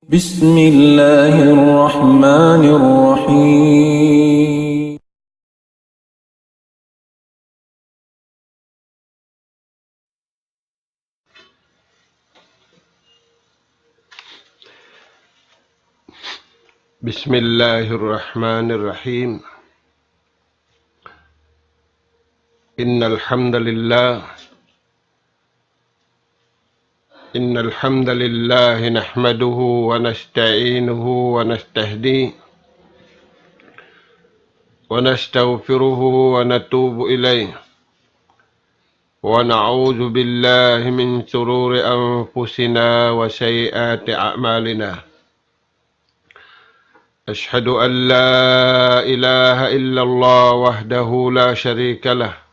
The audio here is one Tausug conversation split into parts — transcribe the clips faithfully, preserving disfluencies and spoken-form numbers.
بسم الله الرحمن الرحيم. بسم الله الرحمن الرحيم. إن الحمد لله إن الحمد لله نحمده ونستعينه ونستهديه ونستغفره ونتوب إليه، ونعوذ بالله من شرور أنفسنا وسيئات أعمالنا. أشهد أن لا إله إلا الله وحده لا شريك له،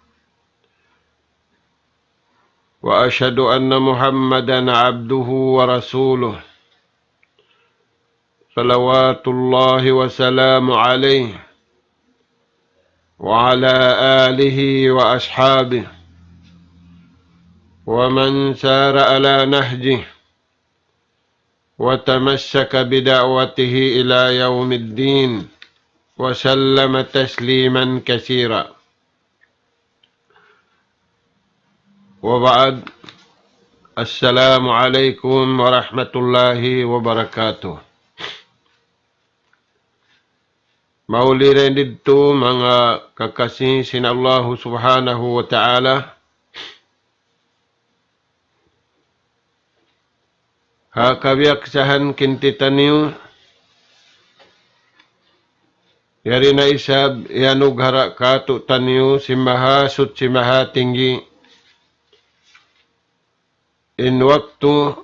وأشهد أن محمدا عبده ورسوله، صلوات الله وسلامه عليه وعلى آله وأصحابه ومن سار على نهجه وتمسك بدعوته إلى يوم الدين، وسلم تسليما كثيرا. وبعد، السلام عليكم ورحمة الله وبركاته. Mauli dayn didtu manga kakasi sin Allahu Subhanahu wa Ta'ala, ha kabiyaksahan kintitaniyu, yari na isab iyanugara' kātu'niyu sin Mahasuchi Mahatinggi in waktu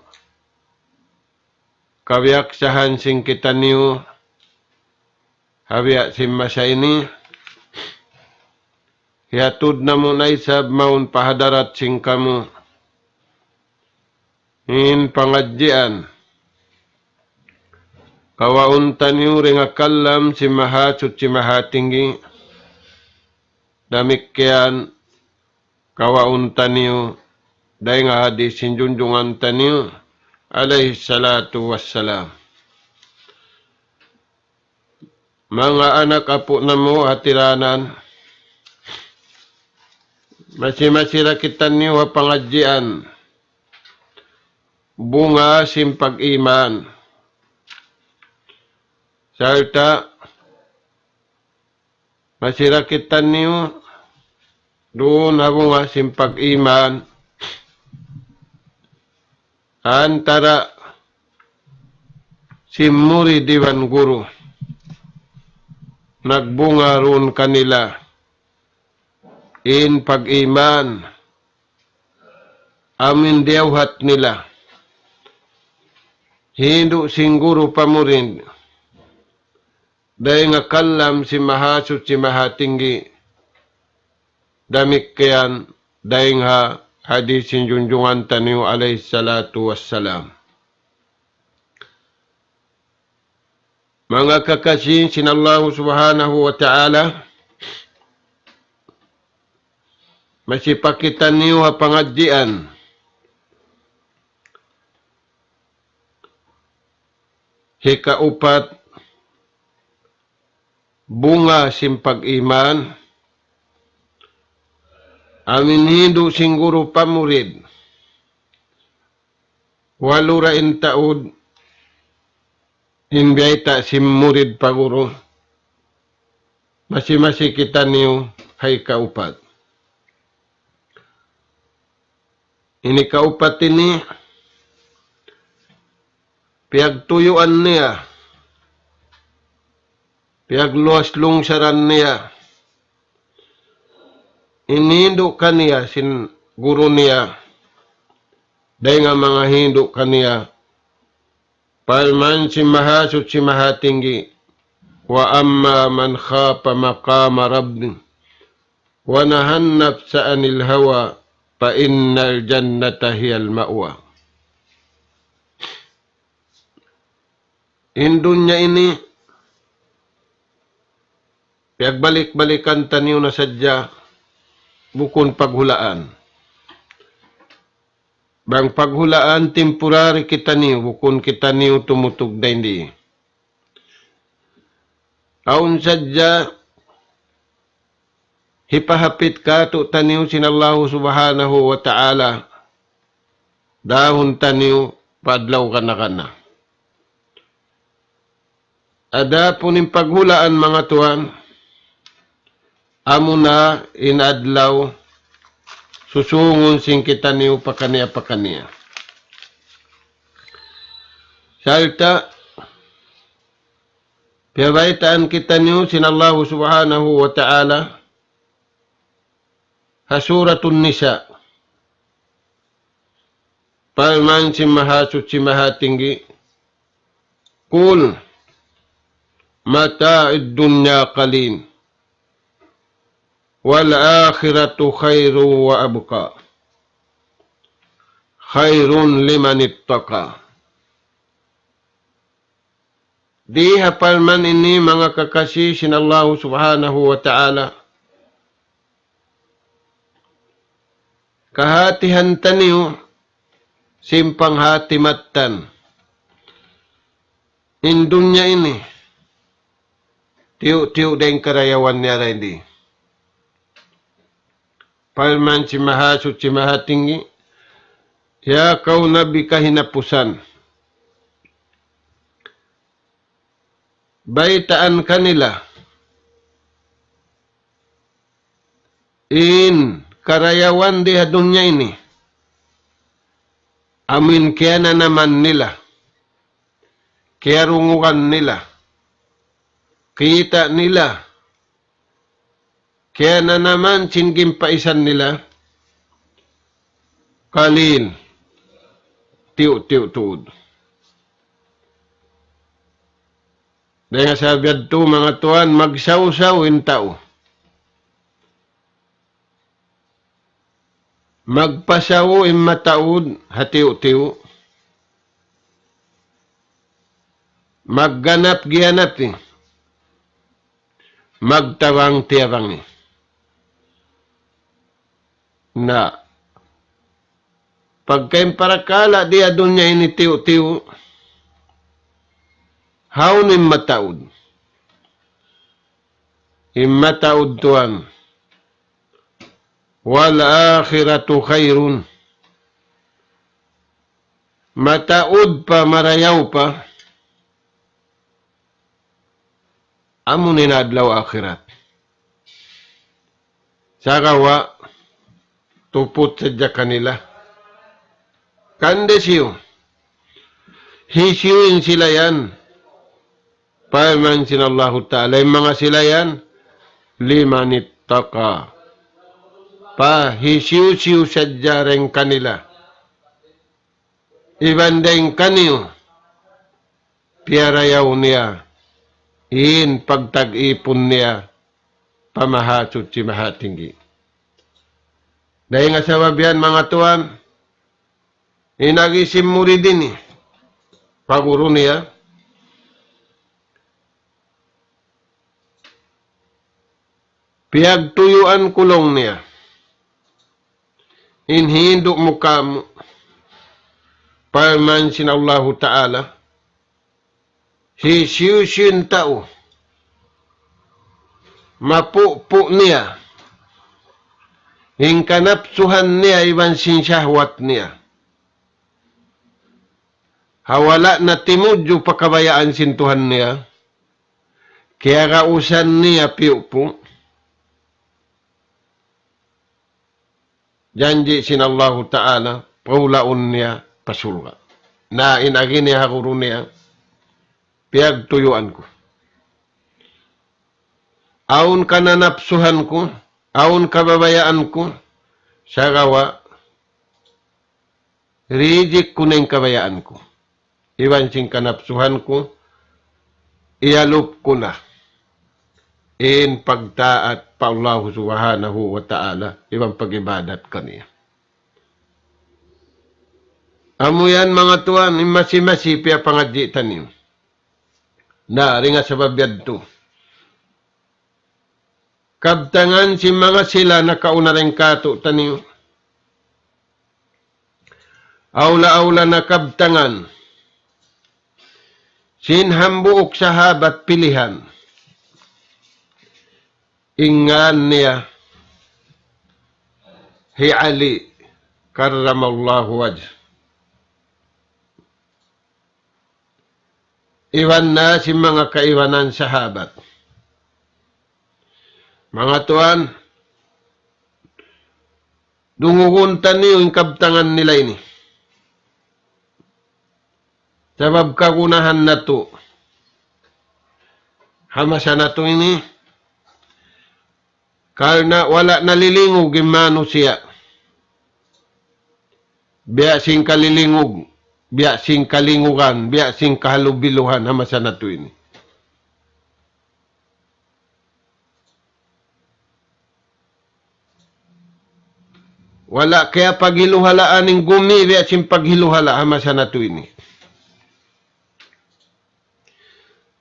kabiyaksahan sin kitaniyu ha biya' sin masa ini, hiyatud namu' na isab mawn pa hadarat sin kamu in pangadjian kawaun taniyu dayn ha kalam sin Mahasuchi Mahatinggi, damikkiyan kawaun taniyu dayn ha hadis sin junjungan taniyu, alayhi salatu wassalam. Manga anak apu' namu' ha tiranan, masi-masi da kitaniyu ha pangadjian bunga sin pag-iman. Sarta' masi da kitaniyu duun ha bunga sin pag-iman antara' sin murid iban guru. Nagbunga duun kanila in pag-iman amun diyawhat nila. Hindu' sin guru pa murid dayn ha kalam sin Mahasuchi Mahatinggi, damikkiyan dayn ha hadis sin junjungan taniyu alayhi salatu wassalam. Manga kakasi sin Allahu Subhanahu wa Ta'ala, masi pa kitaniyu ha pangadjian hikaupat, bunga sin pag-iman, amun hindu' sin guru pa murid. Walu ra in taud in biyayta' sin murid pa guru, masi-masi kitaniyu ha hikaupat. In hikaupat ini, piyagtuyuan niya, piyagluwas lungsaran niya in hindu' kaniya sin guru niya, dayn ha manga hindu' kaniya. Parman sin Mahasuchi Mahatinggi, وأما من خاف مقام ربه ونهى النفس عن الهوى فإن الجنة هي المأوى. In dunya ini, piyagbalik-balikan taniyu na sadja, bukun paghulaan. Bang paghulaan temporary kitaniyu, bukun kitaniyu tumutug dayn di. Awn sadja hipahapit kātu'niyu sin Allahu Subhanahu wa Ta'ala, dahun taniyu pa adlaw kana-kana. Adapun in paghulaan, manga tuwan, amuna in adlaw susungun sin kitaniyu pakaniya-pakaniya. Sarta' piyabaytaan kitaniyu sin Allahu Subhanahu wa Ta'ala ha Suratun Nisa. Parman sin Mahasuchi Mahatinggi, قل متاع الدنيا قليل والآخرة خير وأبقى خير لمن اتقى. Di ha parman ini, manga kakasi sin Allahu Subhanahu wa Ta'ala, kahātihan taniyu sin panghāti mattan. In dunya ini, tiyu'-tiyu' da in karayawan niya dayn di. Parman sin Mahasuchi Mahatinggi, ya kaw Nabi kahinapusan, baytaan kanila in karayawan di ha dunya ini, amuin kiyananaman nila, kiyarungugan nila, kita' nila, kiyananaman sin ginpaisan nila, qalil, tiyu'-tiyu' tuud. Dayn ha sabab yadtu, manga tuwan, magsawsaw in tau. Magpasaw in mataud ha tiyu'-tiyu'. Magganap-giyanap, eh. Magtabang-tiyabangi. Na, pagka in parakala' di ha dunya ini tiyu'-tiyu', hawnu in mataud? In mataud, tuwan, والآخرة خير. Mataud pa, marayaw pa, amu in adlaw akhirat. Sagawa' tuput sadja kanila. Kan da hisiyu? Hisiyu in sila yan? Parman sin Allahu Ta'ala, in manga sila yan, لمن اتقى. Pa hisiyu-siyu sadja dayn kanila iban dayn kaniyu, piyarayaw niya in pagtag-ipun niya pa Mahasuchi Mahatinggi. Dayn ha sabab yan, manga tuwan, in agi sin murid ini pa guru niya, piyagtuyuan ku, laung niya, in hindu' mu kāmu', parman sin Allahu Ta'ala, hisiyu-siyu in tau mapupu' niya in kanapsuhan niya iban sin shahwat niya, ha wala' na timudju pa kabayaan sin Tuhan niya, kiyagausan niya piyupu', janji' sin Allahu Ta'ala, pahulaun niya pa surga'. Na in agi niya ha guru niya, piyagtuyuan ku. Awn kananapsuhan ku, awn kababayaan ku, sagawa' rijik ku na in kabayaan ku iban sin kanapsuhan ku, iyalup ku na in pagtaat pa Allahu Subhanahu wa Ta'ala iban pag-ibadat kaniya. Amu yan, manga tuwan, in masi-masi piyapangadji' taniyu. Na, dayn ha sabab yadtu, kabtangan sin manga sila nakauna dayn kātu'niyu, Awla-awla na kabtangan sin hambuuk sahabat pilihan. In ngan niya hi Ali karramallahu wajh. Iban na sin manga kaibanan sahabat. Manga tuwan, dungugun taniyu in kabtangan nila ini. Sabab kagunahan natu' ha masa natu' ini, karna' wala' nalilingug in manusiya'. Biya' sin kalilingug, biya' sin kalingugan, biya' sin kahalubiluhan ha masa natu' ini. Wala' kaya paghiluhalaan in gumi, biya' sin paghiluhala' ha masa natu' ini.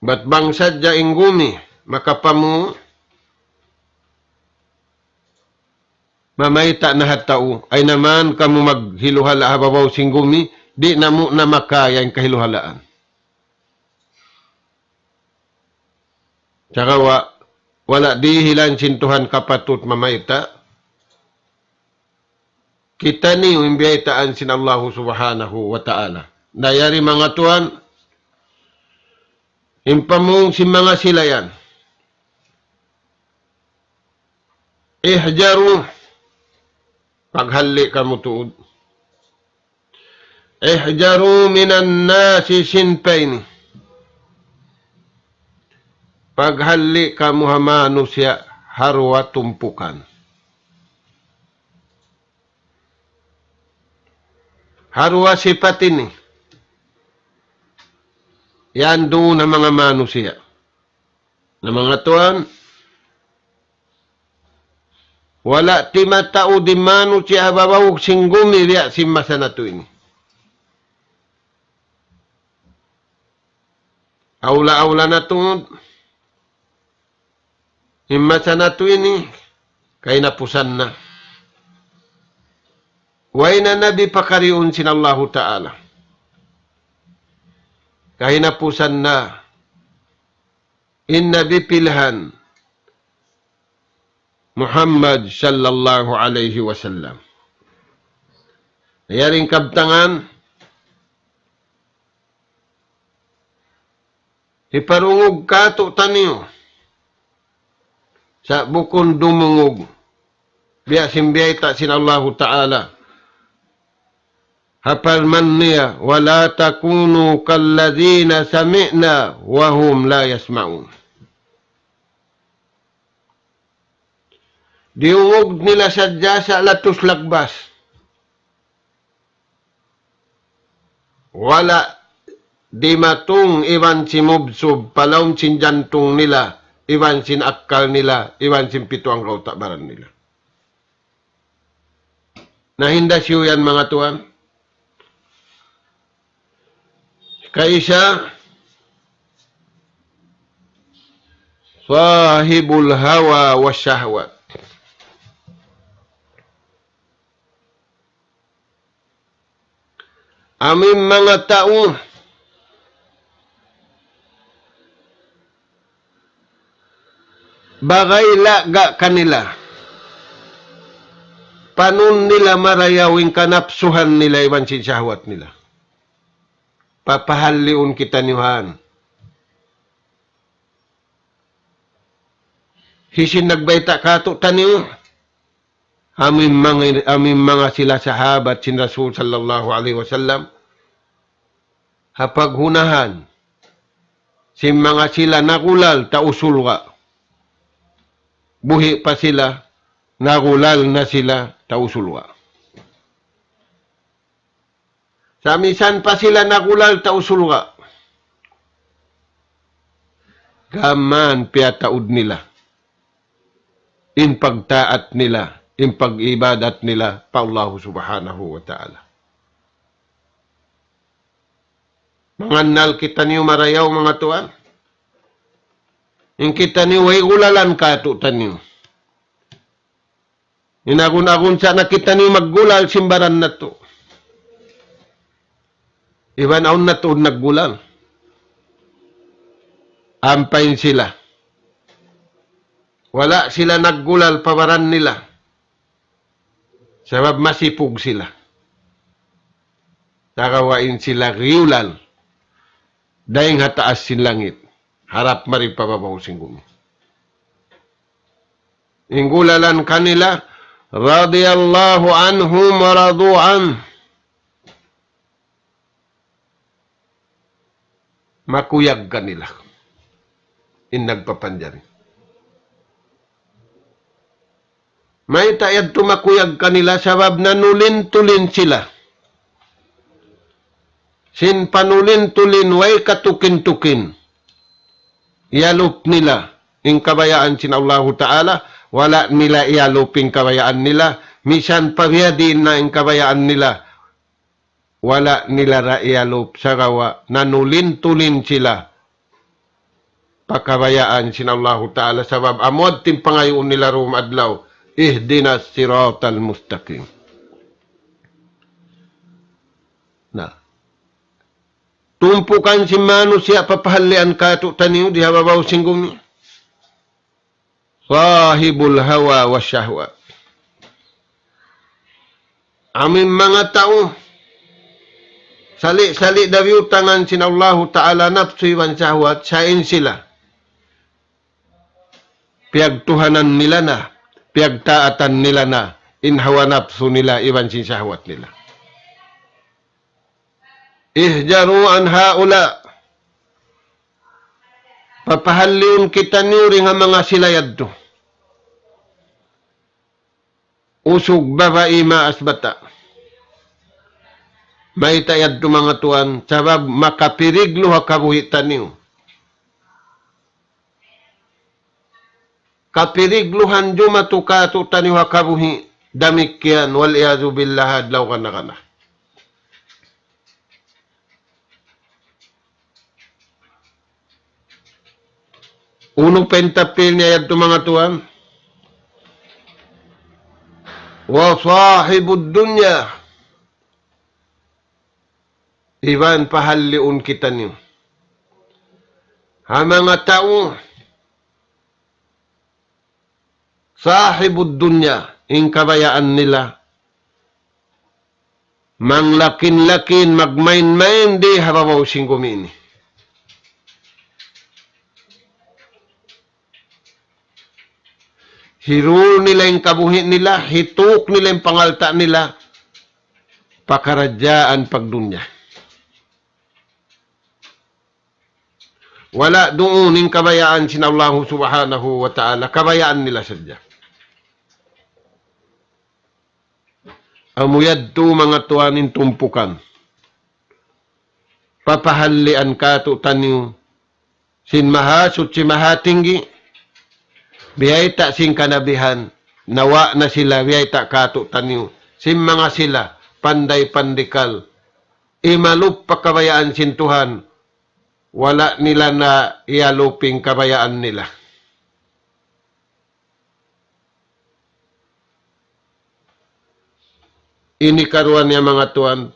Bat bang sadja in gumi makapamung, mamayta' na ha tau, ay naman kamu maghiluhala' ha babaw sin gumi, di' namu' na makaya in kahiluhalaan. Sagawa', wala' dihilan sin Tuhan kapatut mamayta'. Kitaniyu in biyaytaan sin Allahu Subhanahu wa Ta'ala. Na yari manga tuwan, in pamung sin manga sila yan. Ihjaru, paghalli' kamu tuud. Ihjaru minan nasi sinfayni. Paghalli' kamu ha manusiya' ha duwa tumpukan. Ha duwa sipat ini. Yan duun ha manga manusiya'. Na manga tuwan, wala' timataud in manusiya' ha babaw sin gumi biya' sin masa natu' ini. Awla-awla na tuud, in masa natu' ini, kahinapusan na. Way na nabi pakariun sin Allahu Ta'ala. Kahinapusan na. In nabi pilhan Muhammad sallallahu alayhi wasallam. Yari in kabtangan, hiparungug kātu'niyu. Sa' bukun dumungug. Biya' sin biyayta' sin Allahu Ta'ala. Ha parman niya, ولا تكونوا كالذين سمعوا وهم لا يسمعون. Diyungug nila sadja sa' latus lagbas. Wala' dimatung iban simubsub pa lawm sin jantung nila, iban sin akkal nila, iban sin pitu anggawta' baran nila. Na hinda siyu yan, manga tuwan. Kaisa, صاحب الهوى والشهوة. Amu in manga tau bagay lagga' kanila. Panun nila marayaw in kanapsuhan nila iban sin sahwat nila. Papahalliun kitaniyu han. Hisiyu in nagbayta' kātu'niyu? Amu in manga, amu in manga sila sahabat sin Rasul sallallahu alayhi wasallam. Ha paghunahan, sin manga sila nagulal tau surga'. Buhi' pa sila, nagulal na sila tau surga'. Sa' misan pa sila nagulal tau surga', gām piyataud nila in pagtaat nila, in pag-ibadat nila pa Allahu Subhanahu wa Ta'ala. Mangannal kitaniyu marayaw, manga tuwan. In kitaniyu way gulalan kātu'niyu. In agun-agun sa' na kitaniyu maggulal sin baran natu'. Iban awn na tuud naggulal. Ampa in sila. Wala' sila naggulal pa baran nila. Sabab masipug sila. Sagawa' in sila giyulal. Dayng ha taas sin langit. Harap mari pa babaw sin gumi. In gulalan kanila, رضي الله عنهم ورضوا عنه. Makuyag kanila. In nagpapanjari. Mayta' yadtu makuyag kanila sabab nanulin-tulin sila. Sin panulin-tulin way katukin-tukin. Iyalup nila in kabayaan sin Allahu Ta'ala, wala' nila iyalup in kabayaan nila, misan pa biya' diin na in kabayaan nila, wala' nila da iyalup sagawa' nanulin-tulin sila pa kabayaan sin Allahu Ta'ala sabab amu yadtu in pangayuun nila dum adlaw, اهدنا الصراط المستقيم. Na. Tumpukan sin manusiya' papahallian katu'taniyu di ha babaw sin gumi. صاحب الهوى والشهوات. Amu in manga tau, sali'-sali' da biyutangan sin Allahu Ta'ala napsu iban shahwat, sa' in sila. Piyagtuhanan nila na, piyagtaatan nila na, in hawa napsu nila iban sin shahwat nila. احذروا من هؤلاء. Papahalliun kitaniyu dayn ha manga sila yadtu. Usug babai maas bata'. Mayta' yadtu manga tuwan, sabab makapiriglu ha kabuhi' taniyu. Kapirigluhan jumatu katu'taniyu ha kabuhi', damikkiyan, والعياذ بالله, adlaw kana-kana. Unu pa in tapil niya yadtu manga tuwan? وصاحب الدنيا. Iban pahalliun kitaniyu ha manga tau, صاحب الدنيا, in kabayaan nila, manglakin-lakin, magmain-main di ha babaw sin gumi ini. Hirul nila in kabuhi' nila, hituk nila in pangalta' nila, pakaradjaan pagdunya. Wala' duun in kabayaan sin Allahu Subhanahu wa Ta'ala, kabayaan nila sadja. Amu yadtu manga tuwan in tumpukan. Papahallian katu'taniyu sin Mahasuchi Mahatinggi, biyayta' sin kanabihan, nawa' na sila biyayta' katu'taniyu, sin manga sila, panday pandikal, imalup pa kabayaan sin Tuhan, wala' nila na iyalup in kabayaan nila. Ini karuwa niya manga tuwan,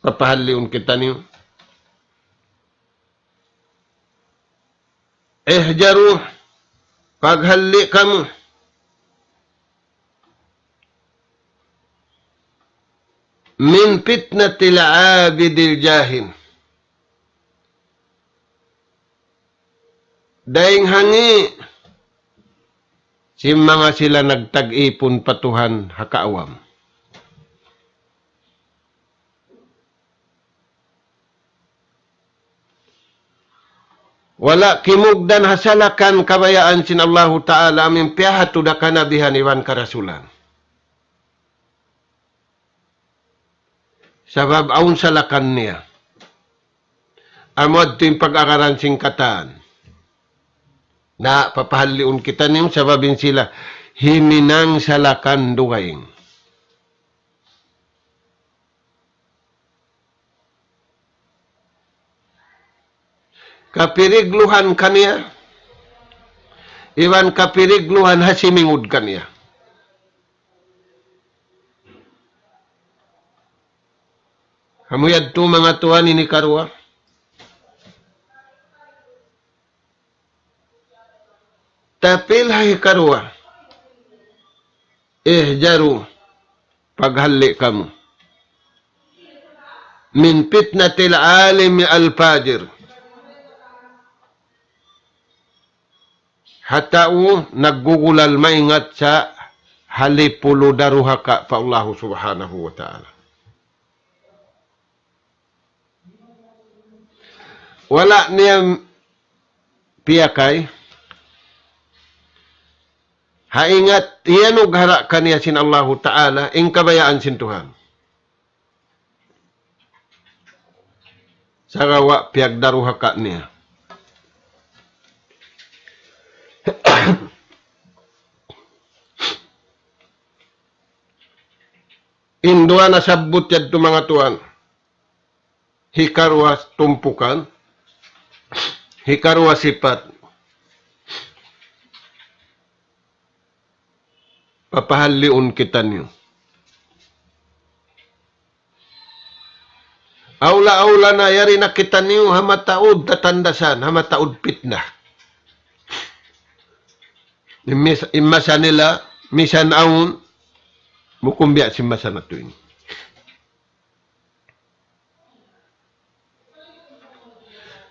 papahalliun kitaniyu. احذروا, paghalli' kamu. من فتنة العابد الجاهل. Dayng ha ngi' sin manga sila nagtag-ipun pa Tuhan ha kaawam. Wala' kimugdan ha salakan kabayaan sin Allahu Ta'ala amu in piyahatu da kanabihan iban karasulan. Sabab awn salakan niya. Amu yadtu in pag-agaran sin katan. Na, papahalliun kitaniyu sabab in sila himinang salakan dugaing. Kapirigluhan kaniya, iban kapirigluhan ha simingud kaniya. Amu yadtu manga tuwan ini hikaruwa. Tapil ha hikaruwa. Ihjaru, paghalli' kamu. Min fitnatil alimi al fajir. Ha tau naggugulal maingat sa halipulu daruhaka pa Allahu Subhanahu wa Ta'ala. Wala' niya piyakay. Ha ingat, iyanughara' kaniya sin Allahu Ta'ala, in kabayaan sin Tuhan. Sagawa' piyagdaruhaka niya. In duwa nasabbut yadtu manga tuwan. Hikaruwa tumpukan. Hikaruwa sipat. Papahalliun kitaniyu. Awla-awla na yari na kitaniyu ha mataud tatandasan, ha mataud pitna. In mis-, in masa nila, misan awn, bukun biya' sin masa natu' ini.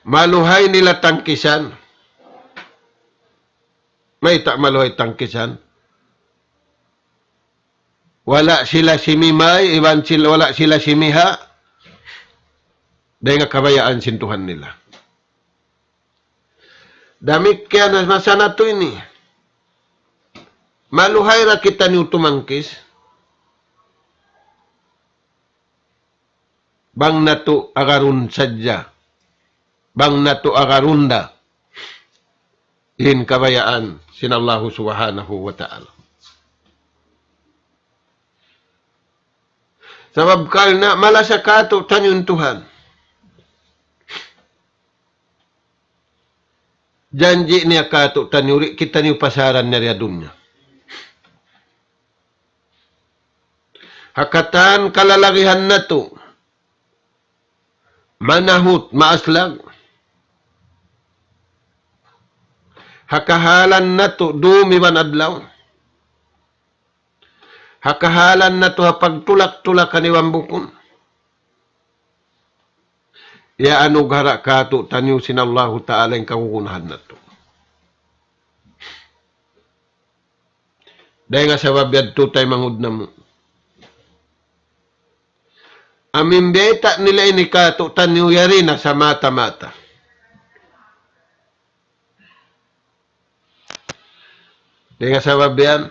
Maluhay nila tangkisan. Mayta' maluhay tangkisan? Wala' sila simimay, iban sila, wala' sila simiha. Dayn ha kabayaan sin Tuhan nila. Damikkiyan ha masa natu' ini. Maluhay ra kitaniyu tumangkis. Bang natu' agarun sadja. Bang natu' agarun da in kabayaan sin Allahu Subhanahu wa Ta'ala. Sabab karna' malasa kātu'niyu in Tuhan. Janji' niya kātu'niyu, di' kitaniyu pasaran niya di ha dunya. Ha katan kalalagihan natu', manahut, maaslag. Ha kahalan natu', dum iban adlaw. Ha kahalan natu' ha pagtulak-tulakan iban bukun. Iyanughara' kātu'niyu sin Allahu Ta'ala in kagunahan natu'. Dayn ha sabab yadtu taymanghud namu'. Amu in bayta' nila ini kātu'niyu yari na samata-mata. Dayn ha sabab yan,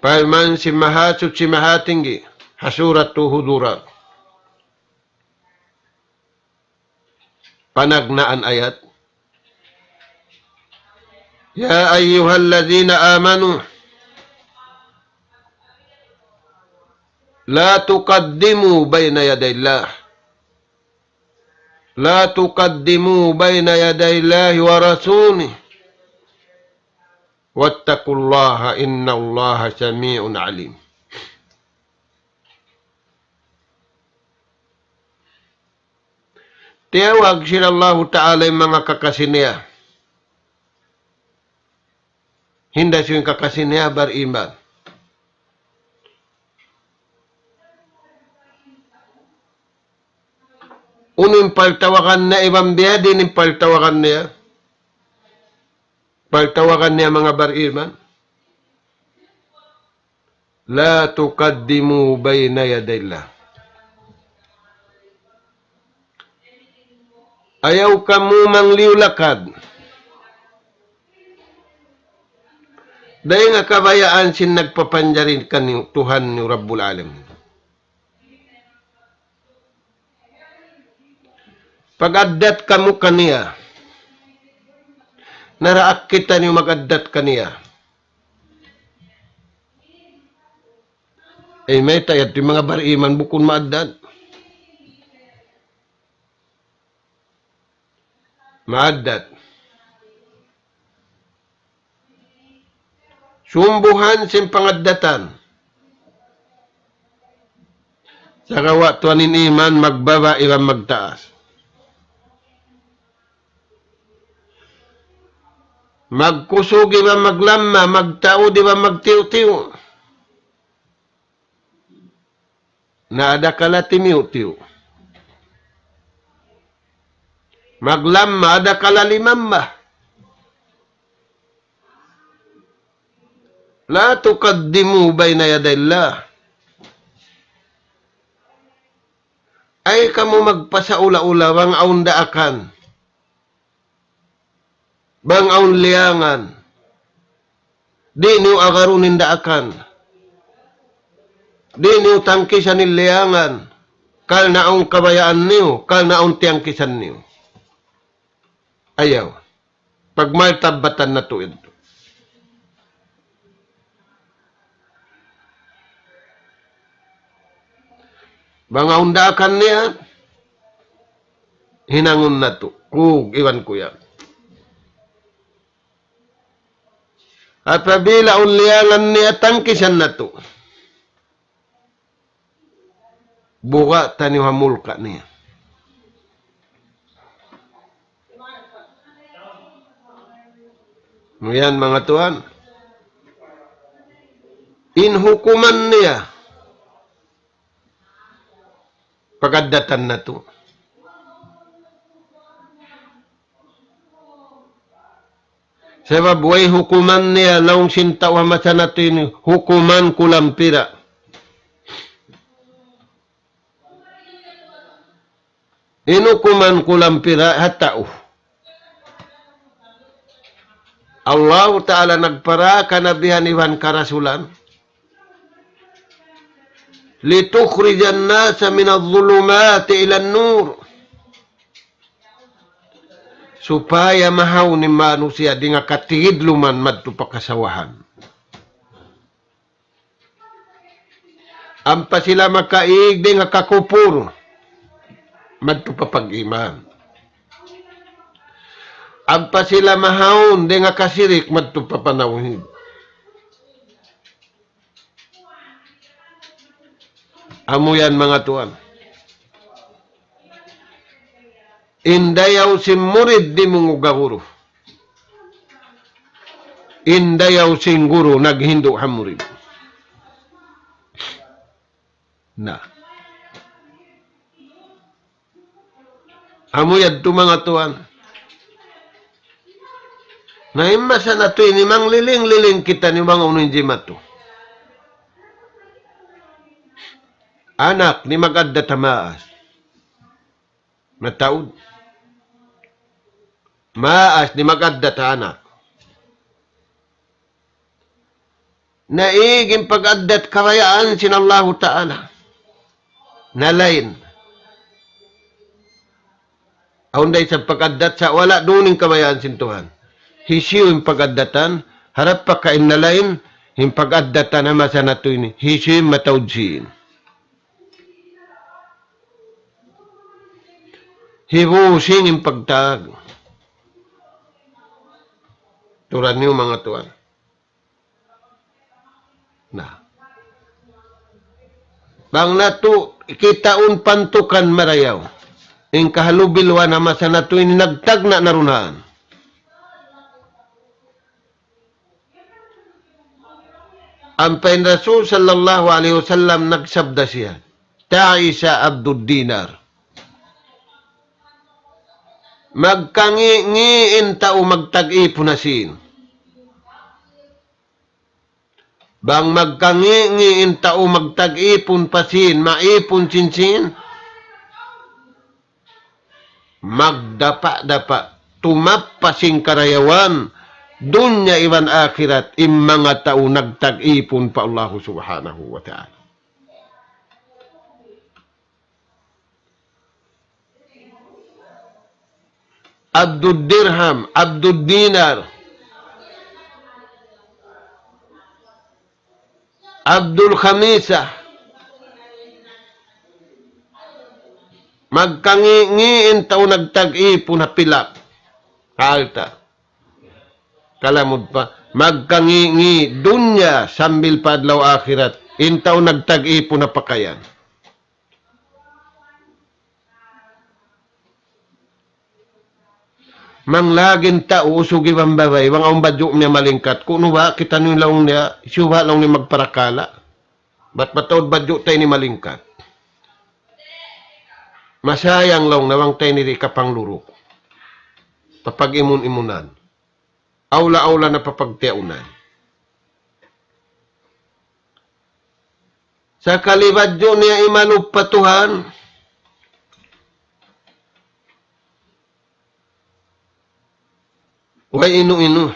parman sin Mahasuchi Mahatinggi, ha Suratu Hujurat. Panagnaan ayat. يا أيها الذين آمنوا لا تقدموا بين يدي الله لا تقدموا بين يدي الله ورسوله واتقوا الله إن الله سميع عليم. Tiyawag sin Allahu Ta'ala in manga kakasi niya. Hinda siyu in kakasi niya bariman. Unu in paltawagan niya, iban biyadiin in paltawagan niya. Paltawagan niya manga bariman. لا تقدموا بين يدي الله. Ayaw kamu mangliyu-lakad. Dayn ha kabayaan sin nagpapanjari kaniyu, Tuhan niyu Rabbul Alamin. Pag-addat kamu kaniya. Naraak kitaniyu mag-addat kaniya. Eh, mayta' yadtu in manga bariman bukun maaddat. Maaddat. Sumbuhan sin pangaddatan. Sagawa' tuwan in iman magbaba' iban magtaas. Magkusug iban maglamma, magtaud iban magtiyu'-tiyu'. Na adakala timiyu'-tiyu'. Maglamma, adakala limamma. لا تقدموا بين يدي الله. Ayaw kamu magpasaula-ula bang awn daakan. Bang awn liyangan. Di' niyu agarun in daakan. Di' niyu tangkisan in liyangan. Karna' awn kabayaan niyu, karna' awn tiyangkisan niyu. Ayaw. Pagmartabatan natu' yadtu. Bang awn daakan niya, hinangun natu'. Kug iban kuyag. Apabila awn liyangan niya, tangkisan natu'. Buga' taniyu ha mulka' niya. Yan, manga tuwan. In hukuman niya, pag-addatan natu'. Sabab way hukuman niya laung sin tau ha masa natu' ini, hukuman kulampira. In hukuman kulampira ha tau. Allahu Ta'ala nagpara kanabihan iban karasulan. لتخرج الناس من الظلمات إلى النور. Supaya mahaun in manusiya' dayn ha katigidluman madtu pa kasawahan. Ampa sila makaig dayn ha kakupur madtu pa pag-iman. Ampa sila mahaun dayn ha kasirik madtu pa panawhid. Amu yan, manga tuwan. In dayaw sin murid di' mungug ha guru. In dayaw sin guru naghindu' ha murid. Na. Amu yadtu, manga tuwan. Na in masa natu' ini mangliling-liling kita ini bang unu in jimatu. Anak ini mag-addat ha maas. Mataud. Maas ini mag-addat ha anak. Naig in pag-addat kabayaan sin Allahu Ta'ala. Nalain. Awn da isab pag-addat sa' wala' duun in kabayaan sin Tuhan. Hisiyu in pag-addatan, harap pa ka in nalain, in pag-addatan ha masa natu' ini. Hisiyu in mataud sin. Hibusing in pagtag. Turan niyu, manga tuwan. Na. Bang natu' kitaun pantukan marayaw. In kahalubiluan ha masa natu' ini nagtagna' na runaan. Ampa in Rasul sallallahu alayhi wasallam nagsabda siya, تعس عبد الدينار. Magkangi'-ngi' in tau magtag-ipun ha sīn. Bang magkangi'-ngi' in tau magtag-ipun pa sīn, maipun sin sīn, magdapa'-dapa', tumappa' sin karayawan, dunya iban akhirat, in manga tau nagtag-ipun pa Allahu Subhanahu wa Ta'ala. Abdul Dirham, Abdul Dinar, Abdul Khamisah. Magkangi'-ngi' in tau nagtag-ipun ha pilak, ha alta'. Kalamud pa, magkangi'-ngi' dunya sambil pa adlaw akhirat in tau nagtag-ipun ha pakayan. Manglagin tau usug iban babai, bang awn badju' niya malingkat. Kunu' ba, kitaniyu laung niya, hisiyu ba laung niya magparakala'. Bat mataud badju' ta ini malingkat. Masayang laung niya bang ta ini di' kapangluru'. Papag-imun-imunan. Awla-awla na papagtiyaunan. Sakali badju' niya imalup pa Tuhan, way inu-inu.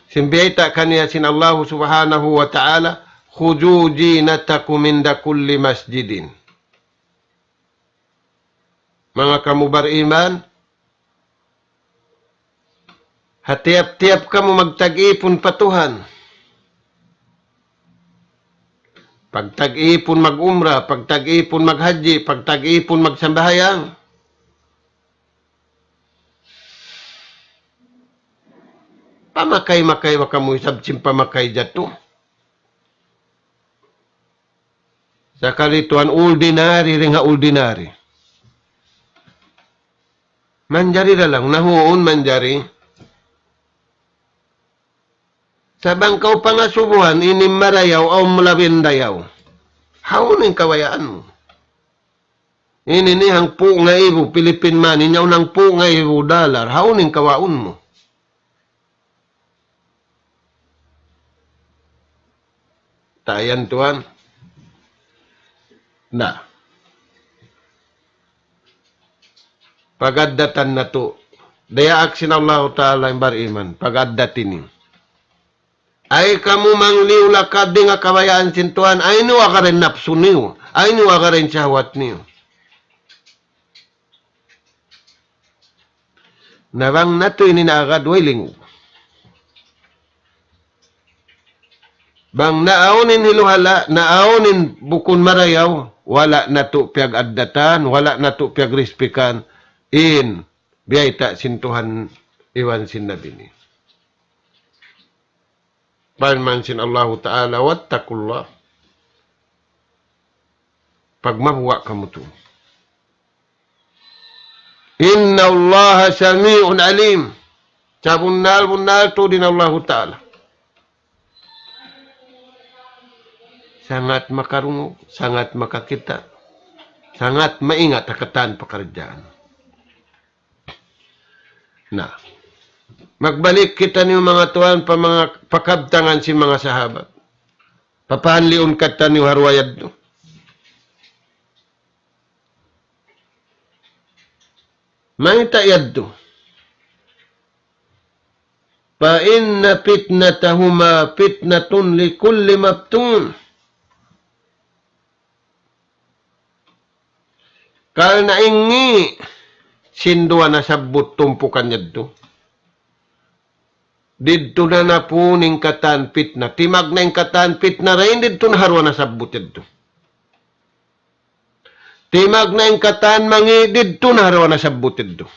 Sin biyayta' kaniya sin Allahu Subhanahu wa Ta'ala, خذوا زينتكم عند كل مسجد. Manga kamu bariman, ha tiyap-tiyap kamu magtag-ipun pa Tuhan. Pagtag-ipun mag-umrah, pagtag-ipun maghajji, pagtag-ipun magsambahayang. Pamakay-makay ba kamu isab sin pamakay jatu? Sakali tuwan ordinary, dayn ha ordinary. Manjari da laung, nahuun manjari. Sa' bang kaw pangasubuhan, ini marayaw, awn malabi dayaw. Hawnu in kabayaan mu? Ini ini hangpu' ngaibu, Philippine money, ini awn hangpu' ngaibu dollar. Hawnu in kawaun mu? Tayan tuwan. Na. Pag-addatan natu'. Dayaak sin Allahu Ta'ala in bariman. Pag-addat ini. Ay kamu mangliyu lakad dayn ha kabayaan sin Tuhan. Ay niyu agaran napsu niyu. Ay niyu agaran sahwat niyu. Na bang natu' ini naagad, way lingug. Bang naawn in hiluhala', naawn in bukun marayaw, wala' natu' piyag-addatan, wala' natu' piyagrispikan, in biyayta' sin Tuhan iban sin Nabi niya. Parman sin Allahu Ta'ala, واتقوا الله. Pagmabuga' kamu tuud. إن الله سميع عليم. Sabunnal-bunnal tuud in Allahu Ta'ala. Sangat makarungug, sangat makakita', sangat maingat ha katan pakaradjaan. Na, magbalik kitaniyu manga tuwan pa manga pakabtangan sin manga sahabat. Papahanliun kitaniyu ha duwa yadtu. Mayta' yadtu? فإن فتنتهما فتنة لكل مفتون. Karna' in ngi' sin duwa nasabbut tumpukan yadtu. Didtu na napun in katan pitna. Timagna' in katan pitna dayn didtu na ha duwa nasabbut yadtu. Timagna' in katan mangi' didtu na ha duwa nasabbut yadtu.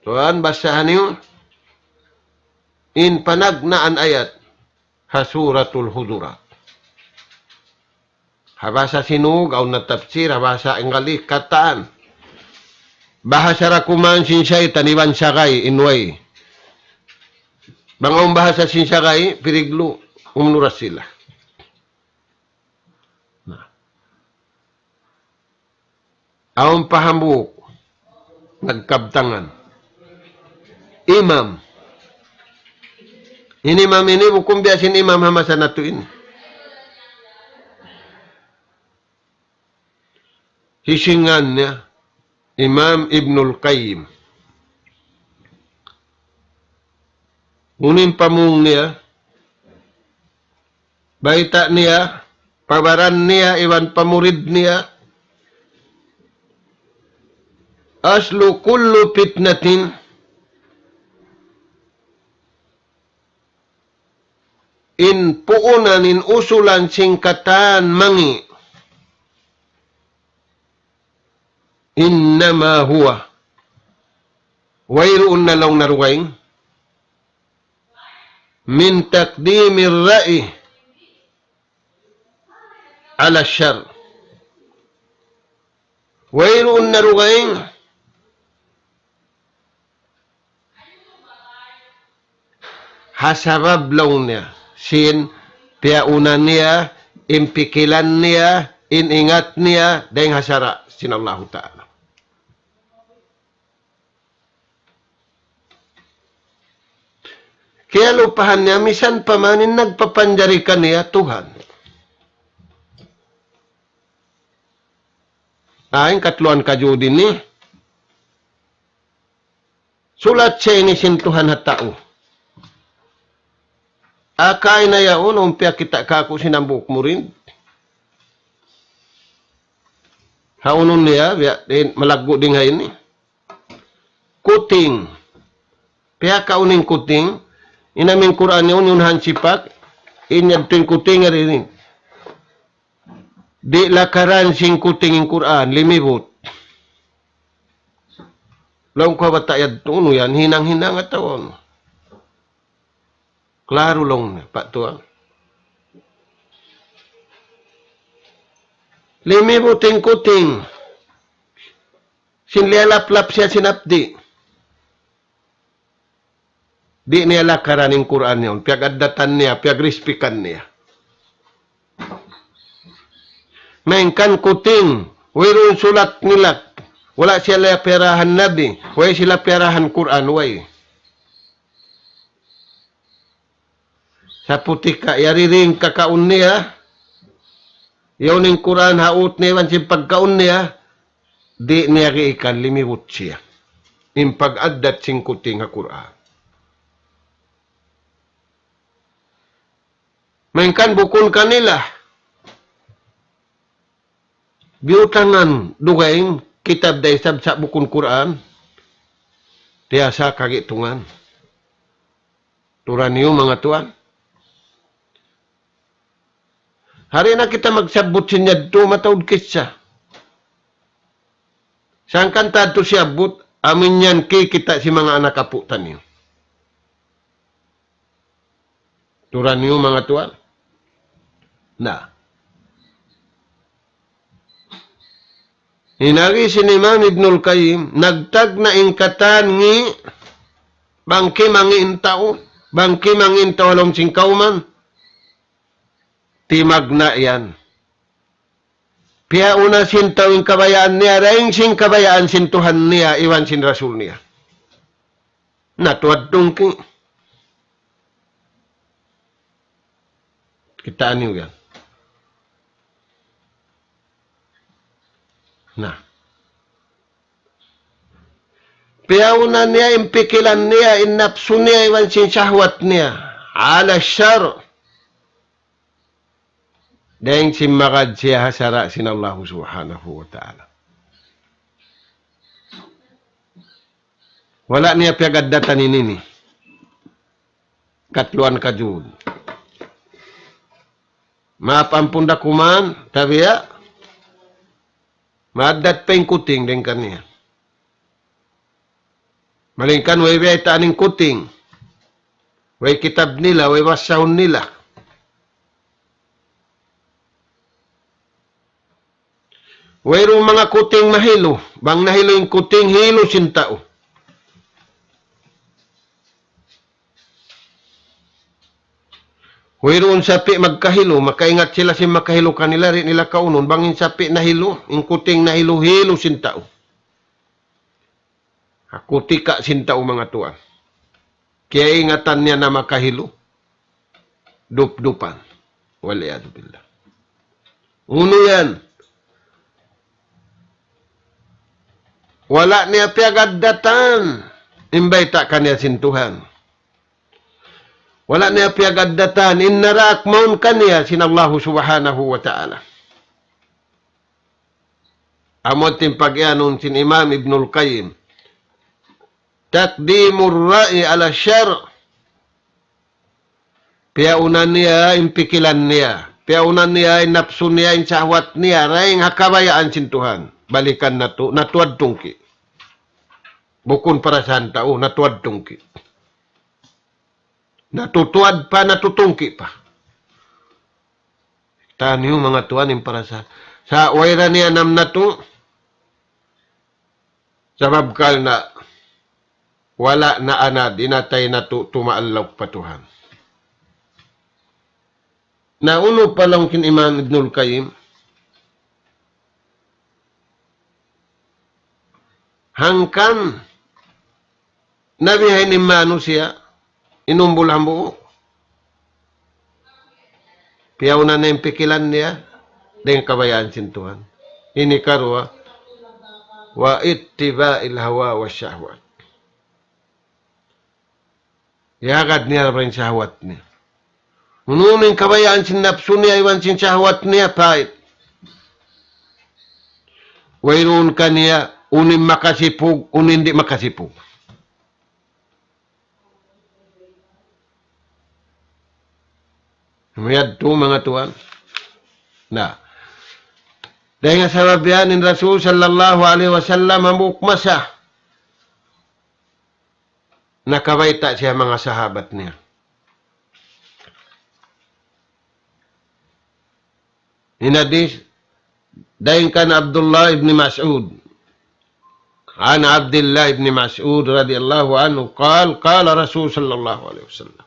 Tuwan, basahan niyu in panagnaan ayat ha Suratul Hujurat. Ha bahasa Sinug, awn na tafsir, ha bahasa Inggalis, katan. Bahasa da kuman sin saytan iban sagay, in way. Bang awn bahasa sin sagay, piriglu, umnuras sila. Na. Awn pa hambuuk nagkabtangan. Imam. In imam ini bukun biya' sin imam ha masa natu' ini. Hisiyu in ngan niya? Imam Ibnul Qayyim. Unu in pamung niya, bayta' niya, pa baran niya, iban pa murid niya, أصل كل فتنة, in puunan, in usulan sin katan mangi', إنما هو, wayruun na laung niya dugaing, من تقديم الرأي على الشر. Wayruun na dugaing ha sabab laung niya, sin piyauna niya, in pikilan niya, in ingat niya, dayn ha sara' sin Allahu Ta'ala. Kiyalupahan niya, misan pa man in nagpapanjari kaniya Tuhan. Ah, in katluan kajud ini. Sulat siya ini sin Tuhan ha tau. Akay na yaun, awn piyakita' kāku' sin hambuuk murid. Haunun niya, biya' diin, malaggu' dayn ha ini. Kuting. Piyakaun in kuting. In amu in Qur'an yaun, yaun hansipak. In yadtu in kuting, ari ini. Di' lakaran sin kuting in Qur'an, limibut. Laung ku ha bata' yadtu, unu yan, hinang-hinang atawa unu. Klaru laung niya, pa tuwan. Limibut in kuting. Sin liyalaplap siya sin hapdi'. Di' niya lakaran in Qur'an yaun. Piyag-addatan niya, piyagrispikan niya. Malayngkan kuting, wayruun sulat nila. Wala' sila piyarahan Nabi, way sila piyarahan Qur'an, way. Saputika, yari in kakaun niya, yaun in Qur'an ha ut niya iban sin pagkaun niya, di' niya giikan limibut siya. In pag-addat sin kuting ha Qur'an. Malayngkan bukun kanila. Biyutangan dugaing kitab da isab sa' bukun Qur'an. Tiyasa kagitungan. Turan niyu manga tuwan. Hari na kita magsabbut sin yadtu mataud kissa. Sangkan tadtu siyabbut, amu in yan kikita' sin manga anak apu' taniyu. Turan niyu manga tuwan. Na. In agi sin Imam Ibnul Qayyim, nagtagna' in katan ngi', bang kimangī' in tau, bang kimangī' in tau ha lawm sin kawman, timagna' yan. Piyauna sin tau in kabayaan niya, dayn sin kabayaan sin Tuhan niya, iban sin Rasul niya. Na, tuwad tungki. Kitaa niyu yan. Na. Piyauna niya in pikilan niya, in napsu niya, iban sin shahwat niya. Ala shar. Dayn sin magad siya ha sara' sin Allahu Subhanahu wa Ta'ala. Wala' niya piyag-addatan ini ini. Katluan kajud. Maap ampun da kuman, tabiya'. Maaddat pa in kuting dayn kaniya. Malayngkan way biyaytaan in kuting. Way kitab nila, way basahun nila. Wayruun manga kuting mahilu. Bang nahilu in kuting, hilu sin tau. Wayruun sapi' magkahilu, makaingat sila sin makahilu kanila, di' nila kaunun. Bang in sapi' nahilu, in kuting nahilu, hilu sin tau. Aku tika' sin tau manga tuwan. Kiyaingatan niya na makahilu. Dupdupan. Wal iyadhu billah. Unu yan? Wala' niya piyag-addatan in bayta' kaniya sin Tuhan. Wala' niya piyag-addatan in naraak mawn kaniya sin Allahu Subhanahu wa Ta'ala. Amu in pag-iyanun sin Imam Ibnul Qayyim. تقديم الرأي على الشرع. Piyauna niya in pikilan niya. Piyauna niya in napsu niya, in shahwat niya. Dayn ha kabayaan sin Tuhan. Balikan natu', na tuwad tungki'. Bukun parasahan tau, na tuwad tungki'. Natutuwad pa, natutungki' pa. Taniyu manga tuwan in parasahab. Sa' way da niya namnatu'. Sabab karna' wala' na anad in atay natu' tumaaluk pa Tuhan. Na unu pa laung sin Imam Ibnul Qayyim, hangkan na bihaini in manusiya', inumbul hambuuk. Piyauna na in pikilan niya, dayn kabayaan sin Tuhan. Ini karuwa, واتباع الهوى والشهوات. Iyagad niya ra in shahwat niya. Unu in kabayaan sin napsu niya iban sin shahwat niya, pait. Wayruun kaniya, unu in makasipug, unu in di' makasipug. Mayadtu manga tuwan. Na. Dayn ha sabab yan in Rasul sallallahu alayhi wasallam hambuuk masa nakabayta' siya manga sahabat niya. In hadith, dayn kan Abdullah ibn Mas'ud. عن عبد الله بن مسعود رضي الله عنه قال قال رسول صلى الله عليه وسلم.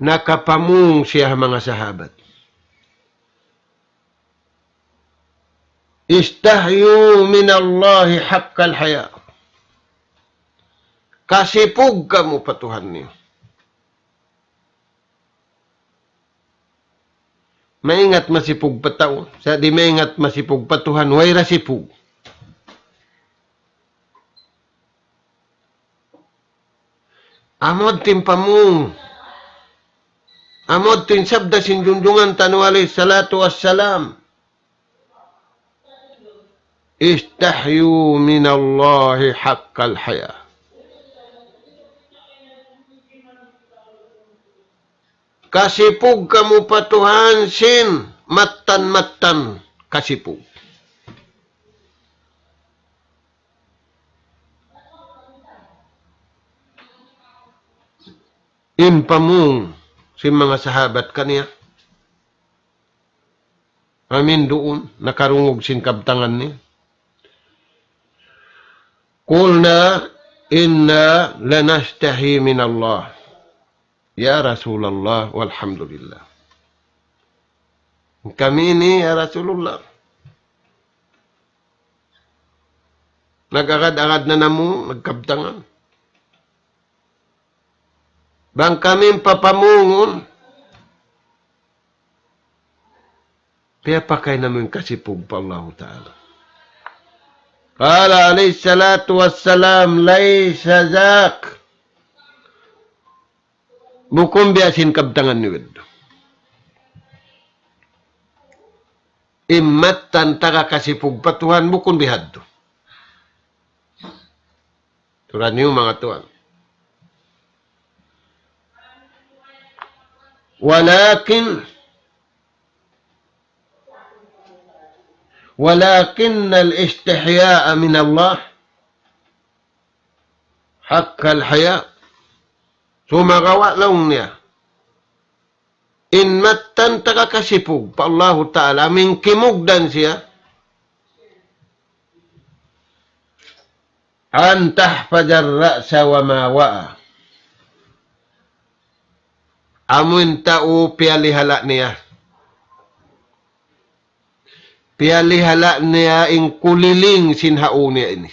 Nakapamung siya ha manga sahabat. استحيوا من الله حق الحياء. Kasipug kamu pa Tuhan niyu. Maingat masipug pa tau, sa' di' maingat masipug pa Tuhan, way ra sipug. Amu yadtu in pamung. Amu yadtu in sabda sin junjungan ta Nabi alayhi salatu wassalam. استحيوا من الله حق الحياء. Kasipug kamu pa Tuhan sin mattan-mattan kasipug. In pamung sin manga sahabat kaniya. Amin duun, nakarungug sin kabtangan niya. قلنا إنا لنستحي من الله يا رسول الله والحمد لله. Kami ini, ya Rasulullah, nag-agad-agad na namu', nagkabtangan. Bang kami papamungun, piyapakay namu' in kasipug pa Allahu Ta'ala. قال عليه الصلاة والسلام: ليس ذاك. Bukun biya' sin kabtangan niyu yadtu. In mattan taga kasipug pa Tuhan, bukun bihadtu. Turan niyu manga tuwan. ولكن، ولكن الاستحياء من الله حق الحياء. Sumagawa' laung niya, in mattan taga kasipug pa Allahu Ta'ala, amu in kimugdan siya. أن تحفظ الرأس وما وعى. Amu in tau piyalihala' niya. Piyalihala' niya in kuliling sin hau niya ini.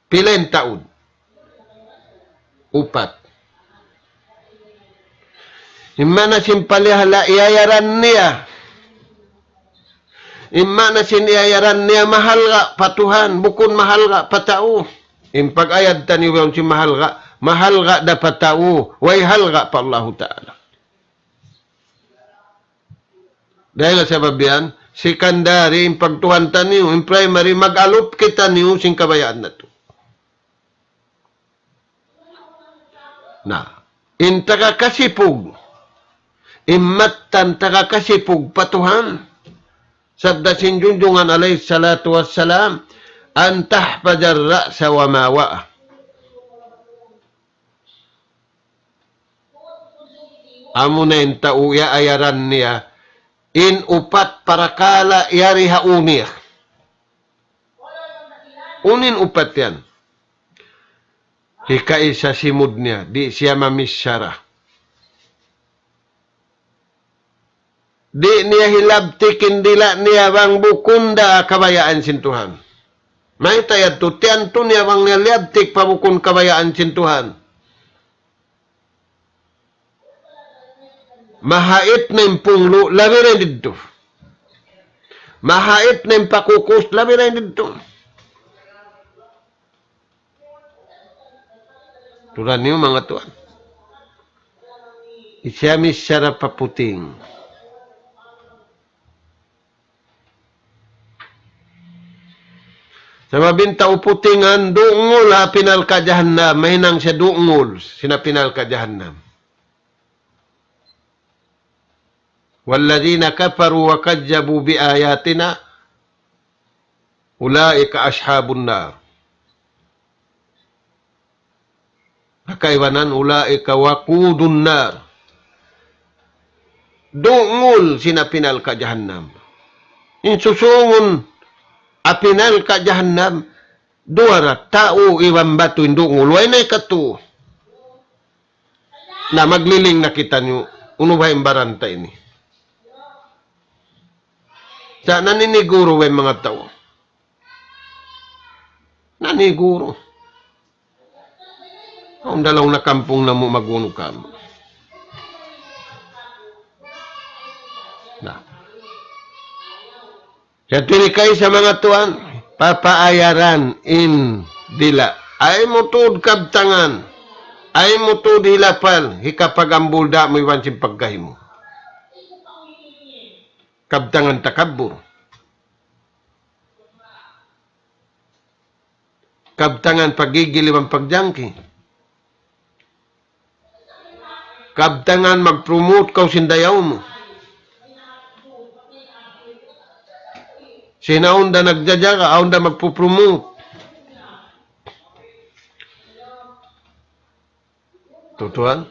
Pila in taud? Upat. In maana sin palihala' iyayaran niya. In maana sin iyayaran niya mahalga' pa Tuhan, bukun mahalga' pa tau. In pag-ayad taniyu yaun sin mahalga', mahalga' da pa tau, way halga' pa Allahu Ta'ala. Dayn ha sabab yan, secondary in pagtuhan taniyu, in primary, mag-alup kitaniyu sin kabayaan natu'. Na, in taga kasipug, in mattan taga kasipug pa Tuhan, sabda sin junjungan alayhi salatu wassalam, أن تحفظ الرأس وما وعى. Amuna in tau iyaayaran niya in upat parakala' yari ha ū niya. Unu in upat yan? Hikaisa simud niya, di' siya mamichara. Di' niya hilabtik in dila' niya bang bukun da kabayaan sin Tuhan. Mayta' yadtu, tiyantu niya bang niya liyabtik pa bukun kabayaan sin Tuhan. Mahait na in punglu', labi na in didtu. Mahait na in pakukus, labi na in didtu. Turan niyu manga tuwan. Siya michara pa puting. Sabab in tau putingan, dungul ha api narka' jahannam, mahinang siya dungul sin api narka' jahannam. والذين كفروا وكذبوا بآياتنا أولئك أصحاب النار. Ha kaibanan, أولئك وقود النار. Dungul sin api narka' jahannam. In susungun api narka' jahannam, duwa ra, tau iban batu in dungul, way na hikatu. Na, magliling na kitaniyu, unu baha' in baran ta ini. Sa' naniniguru ba in manga tau? Naniguru. Awn da laung na kampung namu' magunu kamu. Na. Yadtu ini kaisa manga tuwan, papaayaran in dila'. Ayaw mu tuud kabtangan. Ayaw mu tuud hilapal, hikapagambul da mu iban sin pagkahi mu. Kabtangan takabbur. Kabtangan paggigil iban pagjangki. Kabtangan mag-promote kaw sin dayaw mu. Sin awn da nagjajaga, awn da magpo-promote. Tutuan?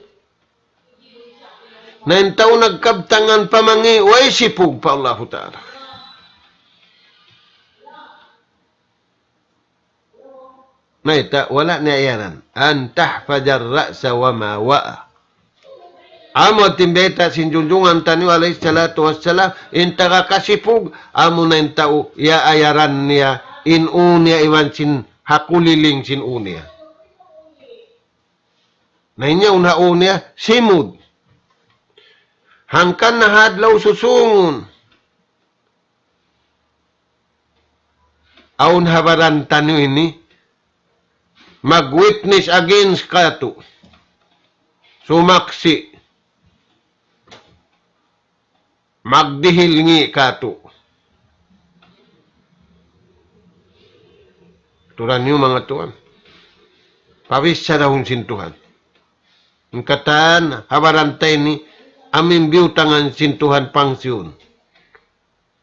Na in tau nagkabtangan pa mangi', way sipug pa Allahu Ta'ala. Mayta', wala' niya iyaran. أن تحفظ الرأس وما وعى. Amu in bayta' sin junjungan taniyu alayhi salatu wassalam, in taga kasipug, amuna in tau, iyaayaran niya, in ū niya iban sin hakuliling sin ū niya. Na in yaun ha ū niya, simud. Hangkan na ha adlaw susūngun. Awn ha baran taniyu ini, mag-witness against kātu'. Sumaksi'. Magdihil ngi' kātu'. Turan niyu manga tuwan. Pabissarahun sin Tuhan. In katan, ha baran ta ini, amu in biyutangan sin Tuhan pangsiyun.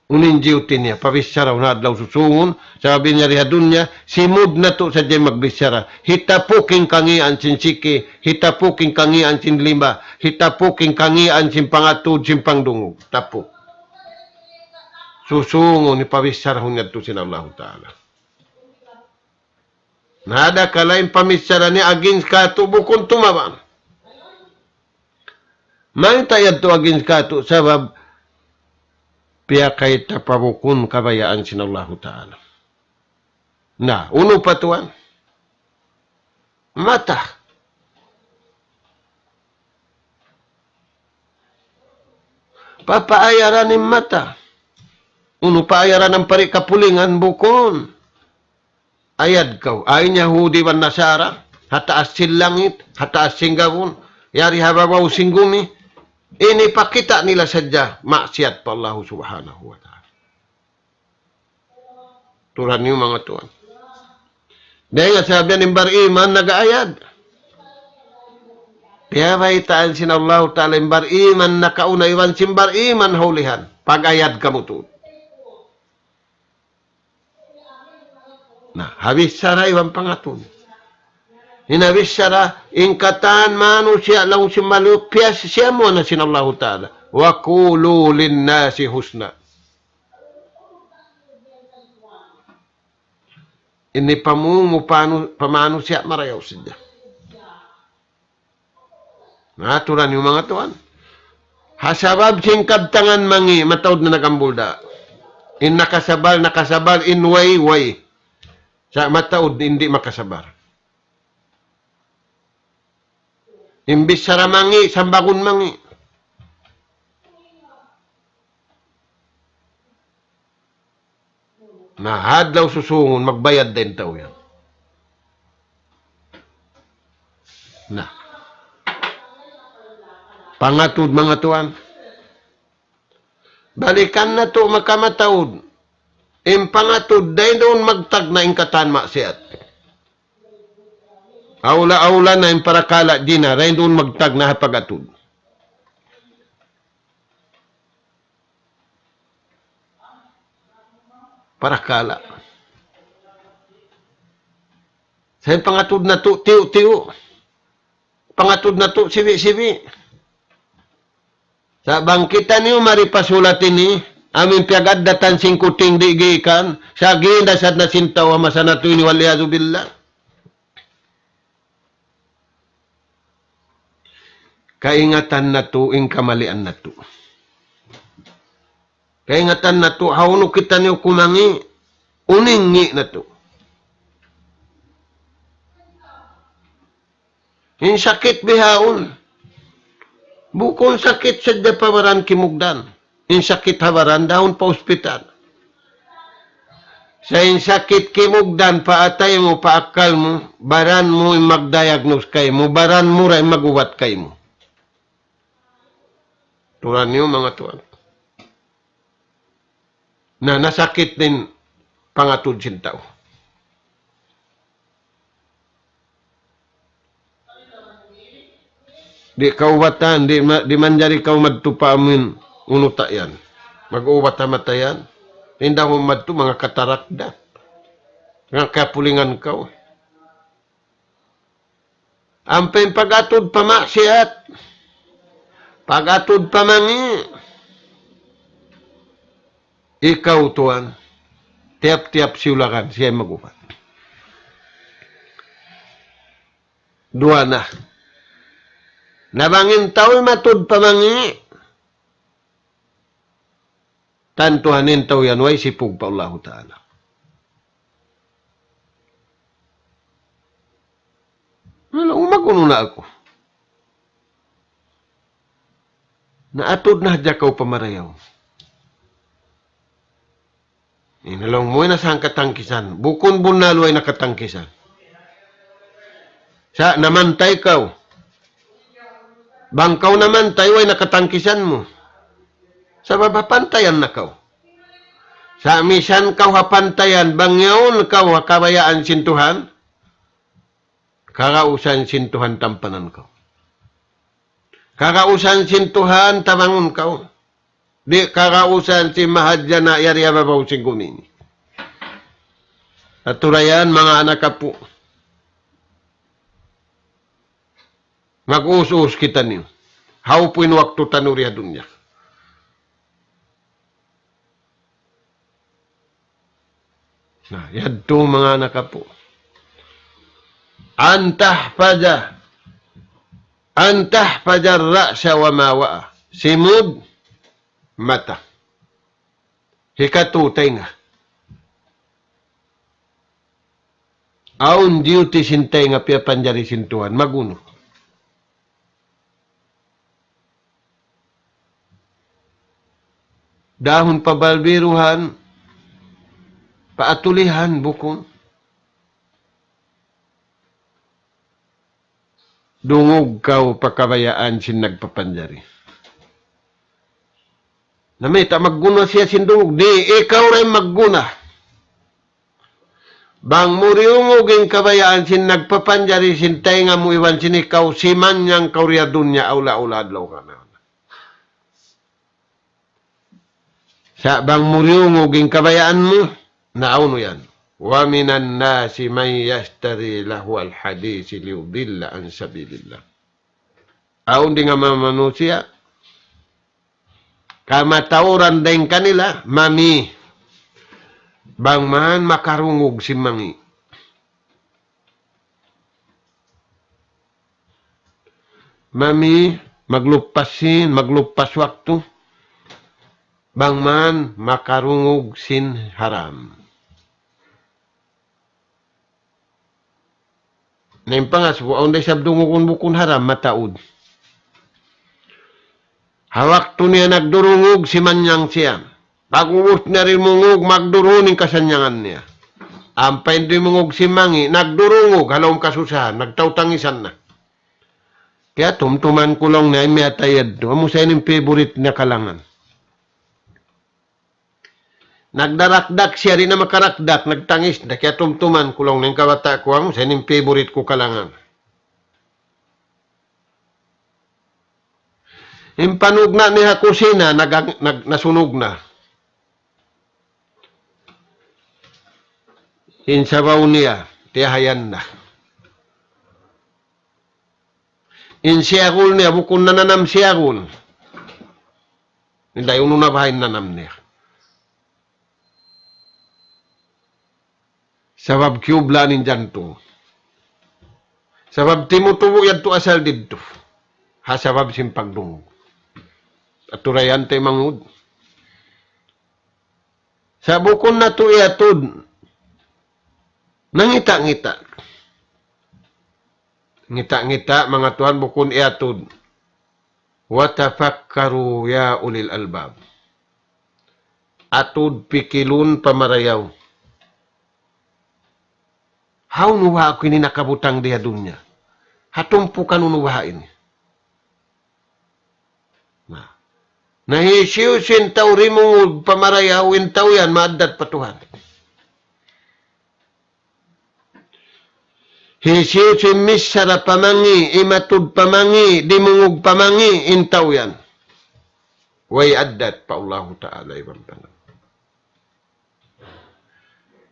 Unu in duty niya, pabissara unu adlaw susūngun, sabab in yari ha dunya, simud natu' sadja in magbissara. Hitapuk in kangīan sin siki, hitapuk in kangīan sin lima, hitapuk in kangīan sin pangatud, sin pangdungug. Tapuk. Susūngun, hipabissarahun yadtu sin Allahu Ta'ala. Na adakala in pamissara niya against kātu' bukun tumabang. Mayta' yadtu against kātu', sabab piyakayta pa bukun kabayaan sin Allahu Ta'ala. Na, unu pa tuwan? Mata. Papaayaran in mata. Unu paayaran ampa di' kapulingan bukun. Ayad kaw, awn Yahudi iban Nasara, ha taas sin langit, ha taas sin gabun, yari ha babaw sin gumi, ini pakita' nila sadja maksiyat pa Allahu Subhanahu wa Ta'ala. Turan niyu manga tuwan. Dayn ha sabab yan in bariman nag-aayad. Piyabaytaan sin Allahu Ta'ala in bariman nakauna iban sin bariman ha ulihan. Pag-ayad kamu tuud. Na, ha bichara iban pangatud. Hinabichara, in katan manusiya' laung sin malupiya, siya mu na sin Allahu Ta'ala. وقولوا للناس حسنا. Ini pamungu panu-, pamanusiya' marayaw sadja. Na, aturan niyu manga tuwan. Ha sabab sin kabtangan mangi', mataud na nagambul da. In nakasabal, nakasabal, in way, way. Sa' mataud, di' makasabar. In bichara mangi', sambagun mangi'. Na, ha adlaw susungun, magbayad da in tau yan. Na. Pangatud, manga tuwan. Balikan natu' manga kamataud. In pangatud, dayn duun magtagna' in katan maksiat. Awla-awla na in parakala' jina, dayn duun magtagna' ha pag-atud. Parakala'. Sa' in pangatud natu', tiyu'-tiyu'. Pangatud natu', sibi'-sibi'. Sa' bang kitaniyu mari pa sulat ini, amu in piyag-addatan sin kuting di' giikan, sa' ginasad na sin tau ha masa natu' ini, والعياذ بالله. Kaingatan natu' in kamalian natu'. Kaingatan natu', hawnu kitaniyu kumangi', unu in ngi' natu'. In sakit bihaun. Bukun sakit sadja pa baran kimugdan. In sakit ha baran, dahun pa ospital. Sa' in sakit kimugdan pa atay mu, pa akkal mu, baran mu in mag-diagnose kaymu, baran mu ra in mag-ubat kaymu. Aturan niyu manga tuwan. Na, nasakit in pangatud sin tau. Di' kaubatan, di' ma-, di' manjari kaw madtu pa amin unu ta yan. Mag-ubat ha mata yan. Indaw mu madtu manga katarak da. Manga kapulingan kaw. Ampa in pag-atud pa maksiat, pag-atud pa mangi', ikaw tuwan, tiyap-tiyap siyulakan, siya in mag-ubat. Duwa na. Na bang in tau matud pa mangi', tantuhan in tau yan way sipug pa Allahu Ta'ala. Wala', umag unu na aku. Naatud na hadja kaw pa marayaw. Ini laung mu, way na sangkatangkisan. Bukun bunnal way na katangkisan. Sa' namantay kaw. Bang kaw namantay, way na katangkisan mu. Sabab ha pantayan na kaw. Sa' misan kaw ha pantayan, bang yaun kaw ha kabayaan sin Tuhan, kagausan sin Tuhan tampanan kaw. Kagausan sin Tuhan tabangun kaw. Di' kagausan sin Mahadjana yari ha babaw sin gumi ini. Aturan yan, manga anak apu'. Mag-us-us kitaniyu. Hawpu in waktu taniyu di ha dunya. Na, yadtu manga anak apu'. أن تحفظ، أن تحفظ الرأس وما وعى. Simud, mata. Hikatu, taynga. Awn duty sin taynga piyapanjari sin Tuhan. Mag-unu? Dahun pa balbiruhan, pa atulihan, bukun. Dungug kaw pa kabayaan sin nagpapanjari. Na mayta' magguna siya sin dungug? Di', ikaw ra in magguna. Bang mu diyungug in kabayaan sin nagpapanjari sin taynga mu iban sin ikaw, simanyang kaw di ha dunya, awla-awla adlaw kana. Sa' bang mu diyungug in kabayaan mu, na awn yan. ومن الناس من يشتري لهو الحديث ليضل عن سبيل الله. Awn dayn ha manga manusiya', kamatauran dayn kanila, mami, bang man makarungug sin mangi'. Mami, magluppas sin, magluppas waktu, bang man makarungug sin haram. Na in pangasubu, awn da isab dungugun bukun haram, mataud. Ha waktu niya nagdurungug, simanyang siya. Pag'ubus niya dimungug, magduruhun in kasannyangan niya. Ampa in dimungug sin mangi', nagdurungug, ha lawm kasusahan, nagtau-tangisan na. Kiyatumtuman ku laung niya, in miyatay yadtu. Amu sa ini in favorite niya kalangan. Nagdarakdak siya, di' na makarakdak, nagtangis na, kiyatumtuman ku laung niya in kabata' ku, amu sa ini in favorite ku kalangan. In panugna' niya ha kusina, nag-, nag-, nasunug na. In sabaw niya, tiyahayan na. In siyagul niya, bukun nananam siyagul. Inday, unu na baha in nanam niya? Sabab kiyublaan in jantung. Sabab timutubu' yadtu asal didtu. Ha sabab sin pagdungug. Aturayan ta mangud. Sa' bukun natu' iyatud. Nangita'-ngita'. Ngita'-ngita', manga tuwan, bukun iyatud. وتفكروا يا أولي الألباب. Atud pikilun pamarayaw. Hawnu baha' aku ini nakabutang di ha dunya? Ha tumpukan unu baha' ini? Na. Na hisiyu-siyu in tau dimungug pamarayaw, in tau yan maaddat pa Tuhan. Hisiyu-siyu in michara pa mangi', imatud pa mangi', dimungug pa mangi', in tau yan way addat pa Allahu Ta'ala iban pa Nabi.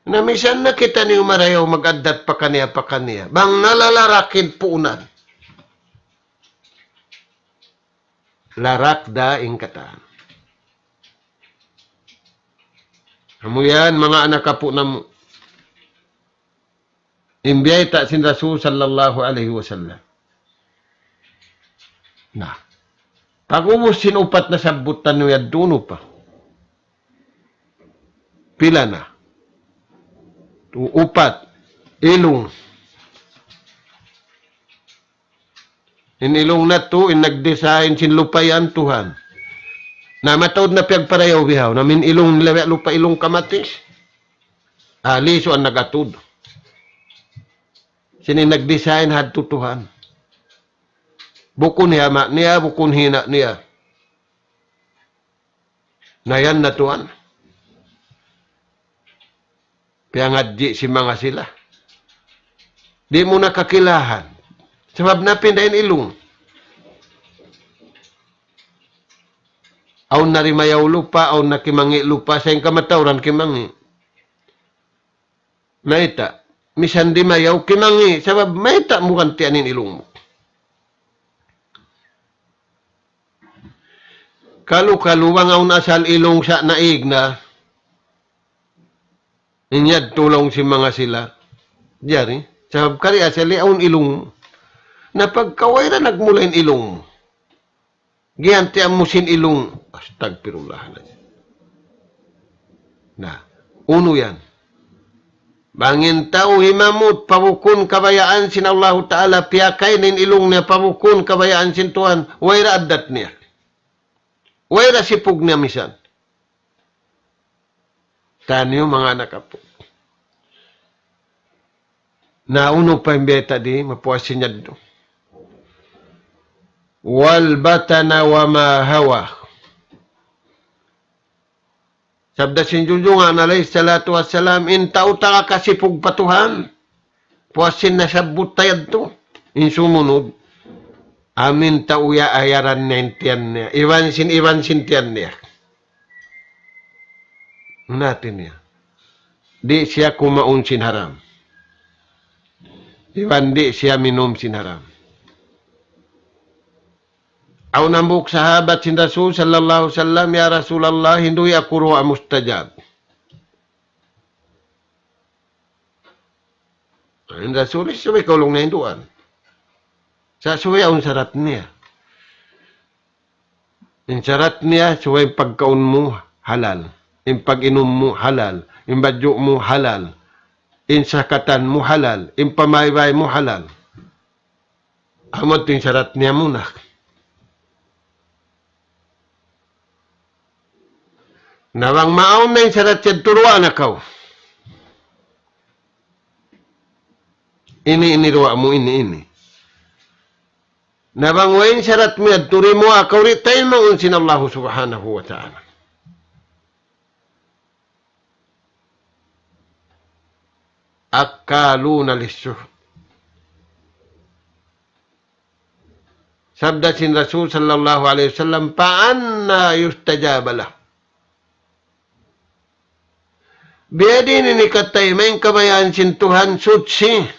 Na misan na kitaniyu marayaw mag-addat pakaniya-pakaniya. Bang nalalarak in puunan, larak da in katan. Amu yan, manga anak apu' namu'. In biyayta' sin Rasul sallallahu alayhi wasallam. Na. Pag'ubus sin upat nasabbut taniyu yadtu, unu pa? Pila na? Tu-, upat. Ilung. In ilung natu', in nag-design sin lupa yan, Tuhan. Na mataud na piyagparayaw bihaun. Amu in ilung nila biya' lupa ilung kamatis. Ali, so an nag-atud. Sin in nag-design hadtu Tuhan. Bukun hiyama' niya, bukun hina' niya. Na yan na tuwan. Piyangadji' sin manga sila. Di' mu na kakilahan. Sabab napinda in ilung. Awn na dimayaw lupa, awn na kimangi' lupa, sa' in kamatauran kimangi'. Mayta'? Misan dimayaw kimangi', sabab mayta' mu gantian in ilung mu? Kalu-kalu bang awn asal ilung sa' naig na, in yadtu laung sin manga sila. Jari, sabab kari asal awn ilung. Na pagka way da nagmula in ilung mu. Giyantian mu sin ilung. Astagfirullahaladzim. Na, unu yan? Bang in tau himamut pa bukun kabayaan sin Allahu Ta'ala, piyakay niya in ilung niya pa bukun kabayaan sin Tuhan, way da addat niya. Way da sipug niya misan. Taniyu manga anak apu'. Na unu pa in biyayta' di, mapuas sin yadtu. والبطن وما طغى. Sabda sin Junjungan alayhi salatu wassalam, in tau taga kasipug pa Tuhan. Puas sin nasabbut ta yadtu. In sumunud, amu in tau iyaayaran niya in tiyan niya. Iban sin, iban sin tiyan niya. Nati niya. di' siya kumaun sin haram. Iban di' siya minum sin haram. Awn hambuuk sahabat sin Rasul sallallahu alayhi wasallam, "Ya Rasulullah, hinduy aku duwaa mustajab." In Rasul, subay kaw laung niya hinduan. Sa' subay awn sarat niya. In sarat niya, subay in pagkaun mu halal. In pag-inum mu halal. In badju' mu halal. In sakatan mu halal. In pamaybay mu halal. Amu in sarat niya muna. Na bang maawn na in sarat yadtu, duwaa na kaw. Ini, ini duwaa mu, ini, ini. Na bang way in sarat mu yadtu, duwaa mu, kaw di' taymaun sin Allahu Subhanahu wa Ta'ala. أكالون للسحت. Sabda sin Rasul sallallahu alayhi wasallam, فأنى يستجاب له. Biyadiin ini katayma'an in kabayaan sin Tuhan suchi,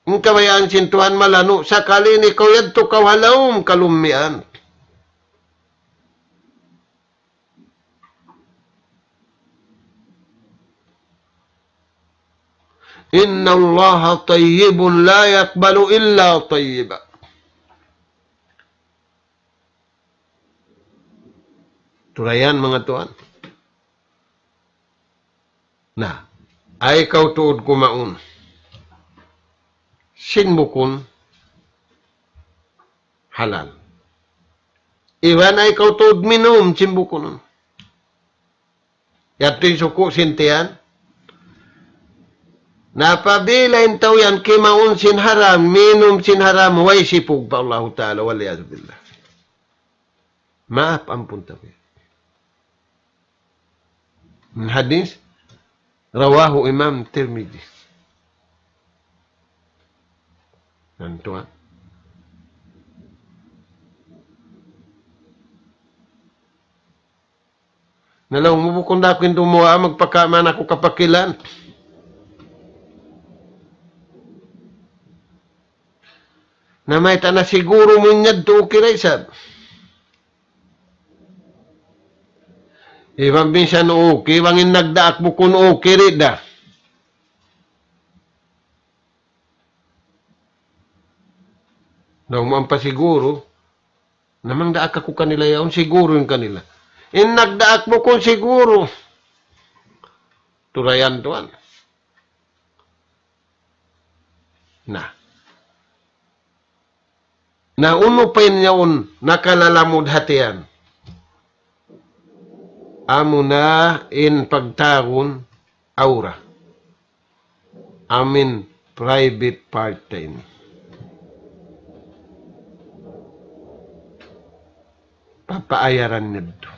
in kabayaan sin Tuhan malanu', sakali ini kaw yadtu kaw ha lawm kalummian. إن الله طيب لا يقبل إلا طيبا. Tulayan, manga tuwan. Na, ayaw kaw tuud kumaun sin bukun halal. Iban ayaw kaw tuud minum sin bukun. Yadtu in suku' sin tiyan. Na apabila in tau yan kimaun sin haram, minum sin haram, way sipug pa Allahu Ta'ala, والعياذ بالله. Maap ampun tau yan. In hadis, رواه الإمام الترمذي. Yan tuwan. Na laung mu, bukun da aku in dumuwaa, magpakaman aku kapakilan. Na mayta' na siguru mu in yadtu, okay ra isab. Iban minsan okay, bang in nagdaak bukun okay, di' da. Laung mu ampa siguru, na bang daak aku kanila yaun, siguru in kanila. In nagdaak bukun siguru. Tulayan tuwan. Na. Na unu pa in yaun nakalalamud hati yan? Amuna in pagtagun awra. Amu in private part ta ini. Papaayaran niya yadtu.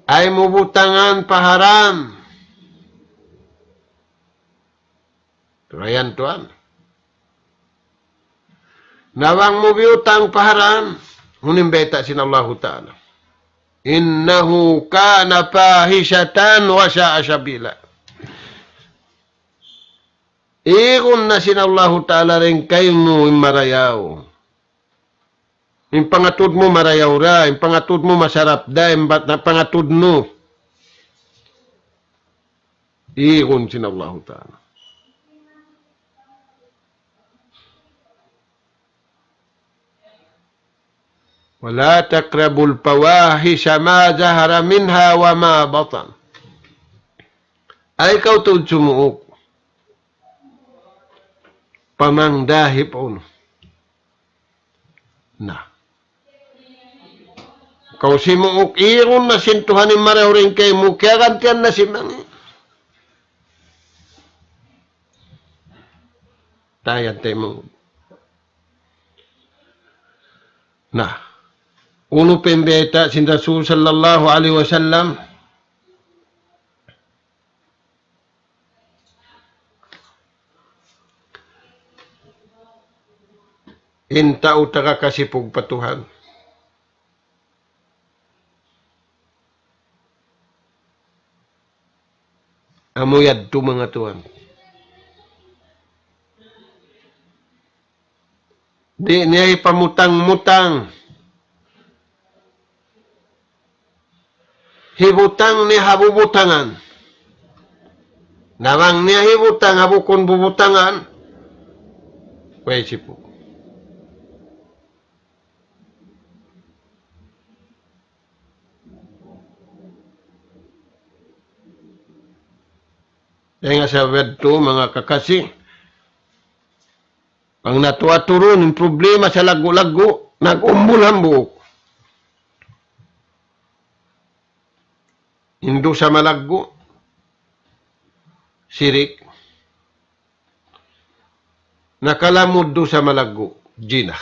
Ayaw mu butangan pa haram. Tulayan tuwan. Na bang mu biyutang pa haram, unu in bayta' sin Allahu Ta'ala? إنه كان فاحشة وساء سبيلا. Igun na sin Allahu Ta'ala dayn kaymu in marayaw. In pangatud mu marayaw da, in pangatud mu masarap da, in bat-, pangatud mu. Igun sin Allahu Ta'ala. ولا تقربوا الفواحش ما ظهر منها وما بطن. Ayaw kaw tuud sumuuk pa mangdahip unu. Na. Kaw simuuk, igun na sin Tuhan in marayaw dayn kaymu, kiyagantian na sin mangī'. Tayan taymanghud. Na. Unu pa in bayta' sin Rasul sallallahu alayhi wasallam? In tau taga kasipug pa Tuhan. Amu yadtu manga tuwan. Di' niya hipamutang-mutang. Hibutang niya ha bubutangan. Na bang niya hibutang ha bukun bubutangan, way sipug. Dayn ha sabab yadtu, manga kakasi, bang natu' aturun in problema sa laggu'-laggu', nag-umbul hambuuk. In dusa malaggu', sirik. Nakalamud dusa malaggu', jina.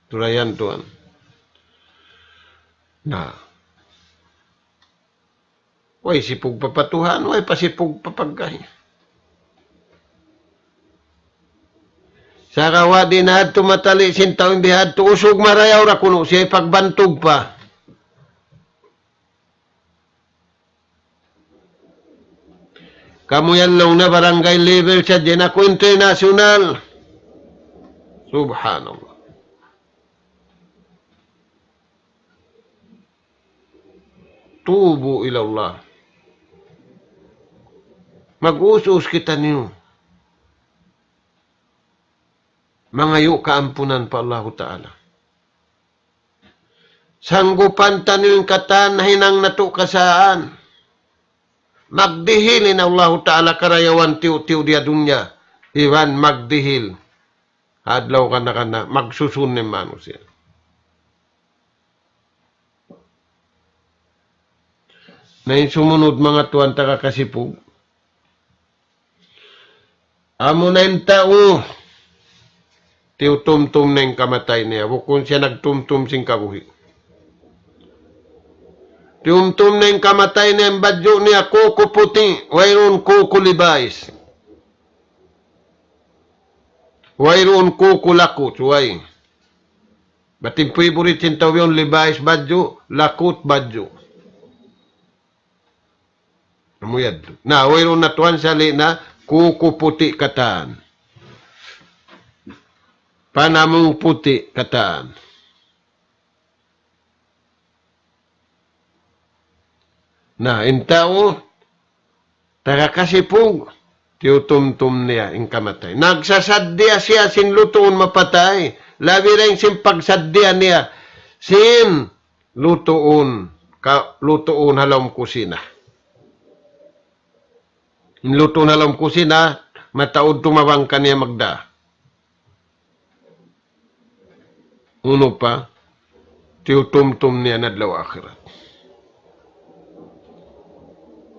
Turayan tuwan. Na. Way sipug pa pa Tuhan, way pa sipug pa pagkahi. Sagawa' di' na adtu matali' sin tau in bihadtu, usug marayaw ra kunu' siya, ipagbantug pa. Kamu yan laung na barangay level sadja na ku international. Subhanallah. Tubu ilallah. Mag-us-us kitaniyu. Mangayu' kaampunan pa Allahu Ta'ala. Sanggupan taniyu in katan nahinang natu' kasaan. Magdihil in Allahu Ta'ala karayawan tiyu'-tiyu' di ha dunya. Iban magdihil. Adlaw kana-kana, magsusun in manusiya'. Na in sumunud manga tuwan taga kasipug. Amuna in tau, tiyutumtum na in kamatay niya, bukun siya nagtumtum sin kabuhi'. Tiyumtum na in kamatay niya, in badju' niya kuku puti', wayruun kuku Levi's. Wayruun kuku Lacoste, way. Bat in favorite sin tau yaun Levi's badju', Lacoste badju'. Amu yadtu. Na, wayruun na tuwan sali' na kuku puti' katan. Panamung puti' katan. Na, in tau, taga kasipug, tiyutumtum niya in kamatay. Nagsasaddiya siya sin lutuun mapatay. Labi dayn sin pagsaddiya niya sin lutuun, ka, lutuun ha lawm kusina. In lutuun ha lawm kusina, mataud tumabang kaniya magdā. Unu pa, tiyutumtum niya in adlaw akhirat.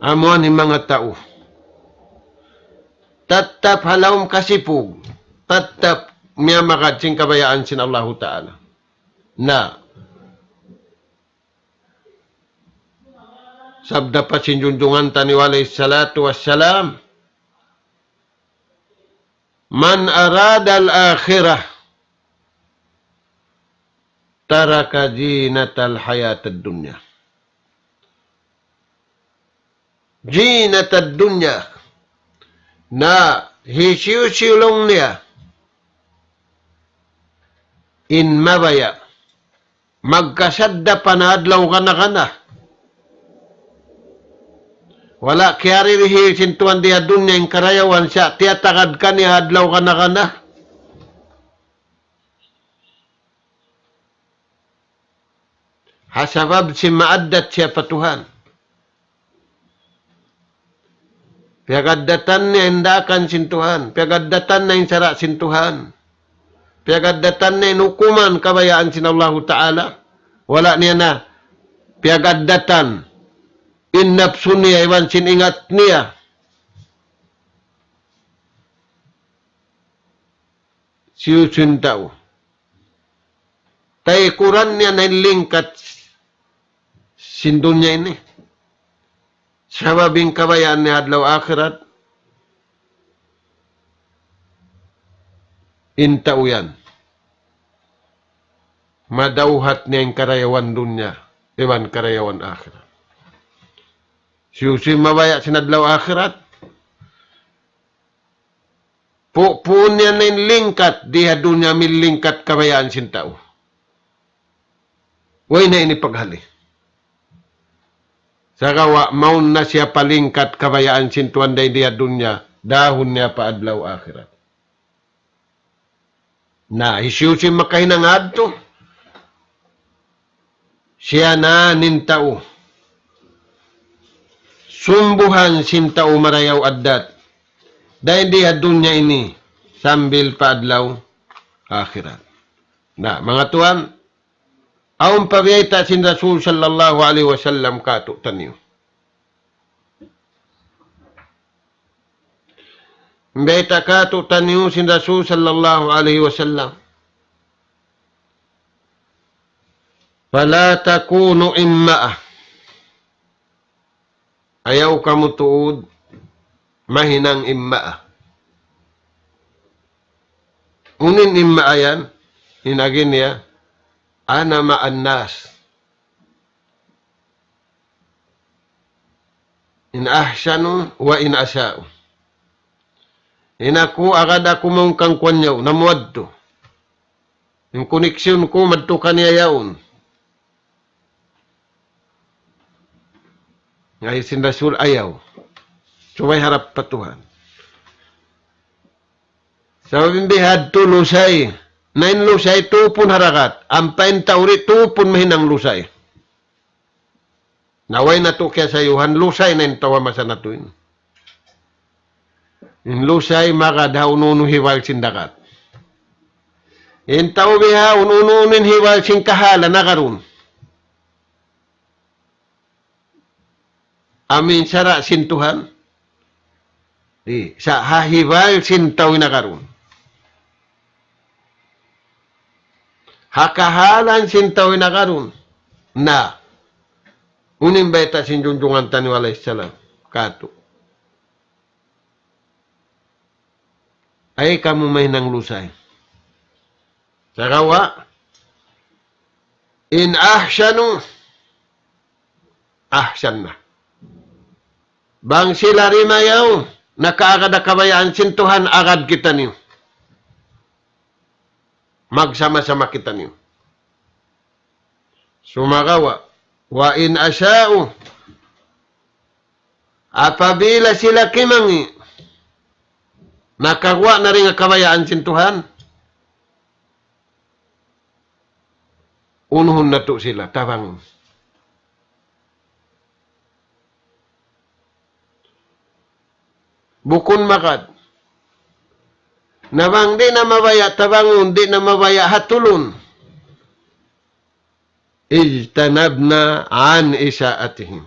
Amu yan in manga tau. Tattap ha lawm kasipug, tattap miyamagad sin kabayaan sin Allahu Ta'ala. Na, sabda pa sin junjungan taniyu alayhi salatu wassalam, من أراد الآخرة ترك زينة الحياة الدنيا. زينة الدنيا. Na hisiyu-siyu laung niya in mabaya' magkasadda pa na adlaw kana-kana. Wala' kiyaririhi sin Tuhan di ha dunya in karayawan siya tiyatagad kaniya adlaw kana-kana. Ha sabab sin maaddat siya pa Tuhan. Piyagaddatan niya in daakan sin Tuhan. Piyagaddatan niya in sara' sin Tuhan. Piyagaddatan niya in hukuman kabayaan sin Allahu Ta'ala. Wala' niya na piyagaddatan in napsu niya iban sin ingat niya. Hisiyu-siyu in tau taykuran niya na in lingkat sin dunya ini. Sabab in kabayaan niya adlaw akhirat, in tau yan. madawhat niya in karayawan dunya iban karayawan akhirat. Hisiyu-siyu mabaya' sin adlaw akhirat, pu-, puun niya na in lingkat, di ha dunya amu in lingkat kabayaan sin tau. Way na ini paghali. Sagawa' mawn na siya pa lingkat kabayaan sin Tuhan dayn di ha dunya, dahun niya pa adlaw akhirat. Na, hisiyu-siyu makahinang adtu, siya na in tau sumbuhan sin tau marayaw addat dayn di ha dunya ini sambil pa adlaw akhirat. Na, manga tuwan, awn pa biyayta' sin Rasul sallallahu alayhi wasallam kātu'niyu. Biyayta' kātu'niyu sin Rasul sallallahu alayhi wasallam. فلا تكونوا أمة. Ayaw kamu tuud mahinang imma'a. Unu in imma'a yan, in agi niya, أنا مع الناس. إن أحسنوا وإن أساءوا. In aku, agad aku mawn kan kuwan yaun, namuadtu. In koneksyon ku madtu kaniya yaun. Ngay sin Rasul ayaw. Subay harap pa Tuhan. Sabab in bihadtu lusay. Na in lusay tupun harakat. Ampa in tau di' tupun mahinang lusay. Na way natu' kiyasayuhan, lusay na in tau ha masa natu' ini. In lusay magad ha unu-unu hibal sin dagat. In tau bihaun unu-unu in hibal sin kahalan nagarun. Amu in sara' sin Tuhan. Di', sa' ha hibal sin tau in nagarun. Ha kahalan sin tau in nagarun. Na, unu in bayta' sin junjungan taniyu alayhi salam. Kātu'. Ayaw kamu mahinang lusay. Sagawa', إن أحسنوا أحسنا. Bang sila di' mayaw, nakaagad da kabayaan sin Tuhan, agad kitaniyu. Magsama-sama kitaniyu. Sumagawa', وإن أساءوا, apabila sila kimangi', nakaguwa' na dayn ha kabayaan sin Tuhan, unuhun natu' sila, tabangun. Bukun magad. Na bang di' na mabaya' tabangun, di' na mabaya' hatulun. اجتنبنا عن إساءتهم.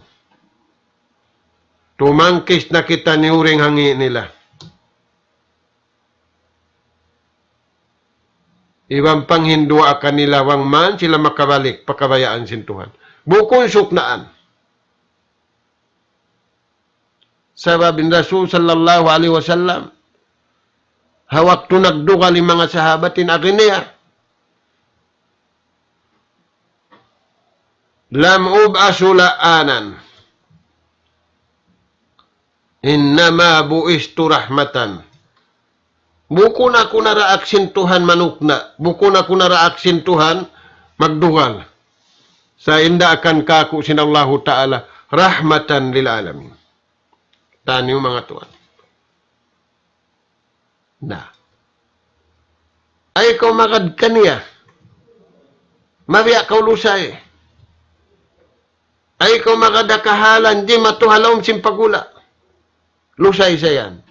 Tumangkis na kitaniyu dayn ha ngi' nila. Iban panghinduwaa kanila bang man sila makabalik pa kabayaan sin Tuhan. Bukun suknaan. Sabab in Rasul sallallahu alayhi wasallam, ha waktu nagdugal in manga sahabat in agi niya, لم أبعث لعانا إنما بعثت رحمة. Bukun aku naraak sin Tuhan manukna', bukun aku naraak sin Tuhan magdugal. Sa' in daakan kāku' sin Allahu Ta'ala رحمة للعالمين. Taniyu manga tuwan. Na. Ayaw kaw magad kaniya. Mabiya' kaw lusay. Ayaw kaw magad ha kahalan, di' matu ha lawm sin pagula'. Lusay sa yan.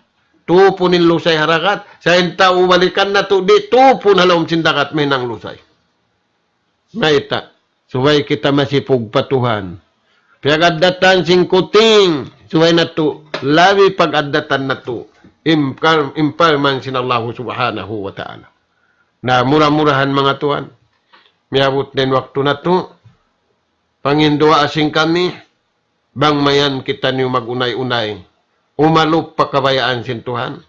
Tupun in lusay ha dagat, sa' in tau balikan natu' di' tupun ha lawm sin dagat mahinang lusay. Mayta'? Subay kita masipug pa Tuhan. Piyag-addatan sin kuting, subay natu', labi pag-addatan natu'. Impal-, impalman sin Allahu Subhanahu wa Ta'ala. Na mura-murahan manga tuwan, miyabut na in waktu natu', panginduwaa sin kami, bang mayan kitaniyu mag-unay-unay, umalup pa kabayaan sin Tuhan,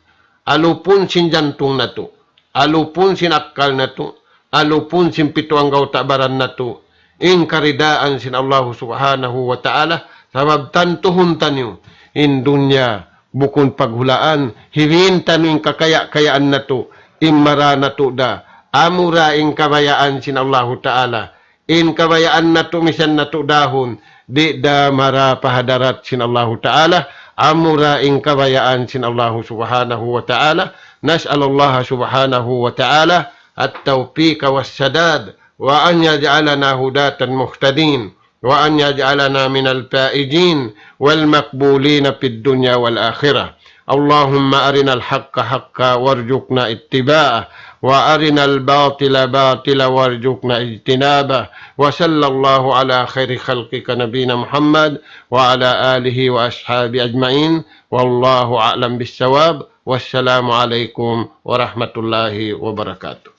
alupun sin jantung natu', alupun sin akkal natu', alupun sin pitu anggawta' baran natu', in karidaan sin Allahu Subhanahu wa Ta'ala, sabab tantuhun taniyu, in dunya bukun paghulaan, hiwin taniyu in kakaya-kayaan natu', in mara natu' da, amura in kabayaan sin Allahu Ta'ala, in kabayaan natu' misan natu' dahun, di' da mara pa hadarat sin Allahu Ta'ala, amura in kabayaan sin Allahu Subhanahu wa Ta'ala. نسأل الله سبحانه وتعالى التوفيق والسداد، وأن يجعلنا هداة مهتدين، وأن يجعلنا من الفائزين والمقبولين في الدنيا والآخرة. اللهم أرنا الحق حقا وارزقنا اتباعه، وأرنا الباطل باطلا وارزقنا اجتنابه. وصلى الله على خير خلقك نبينا محمد وعلى آله وأصحابه أجمعين. والله أعلم بالصواب. والسلام عليكم ورحمة الله وبركاته.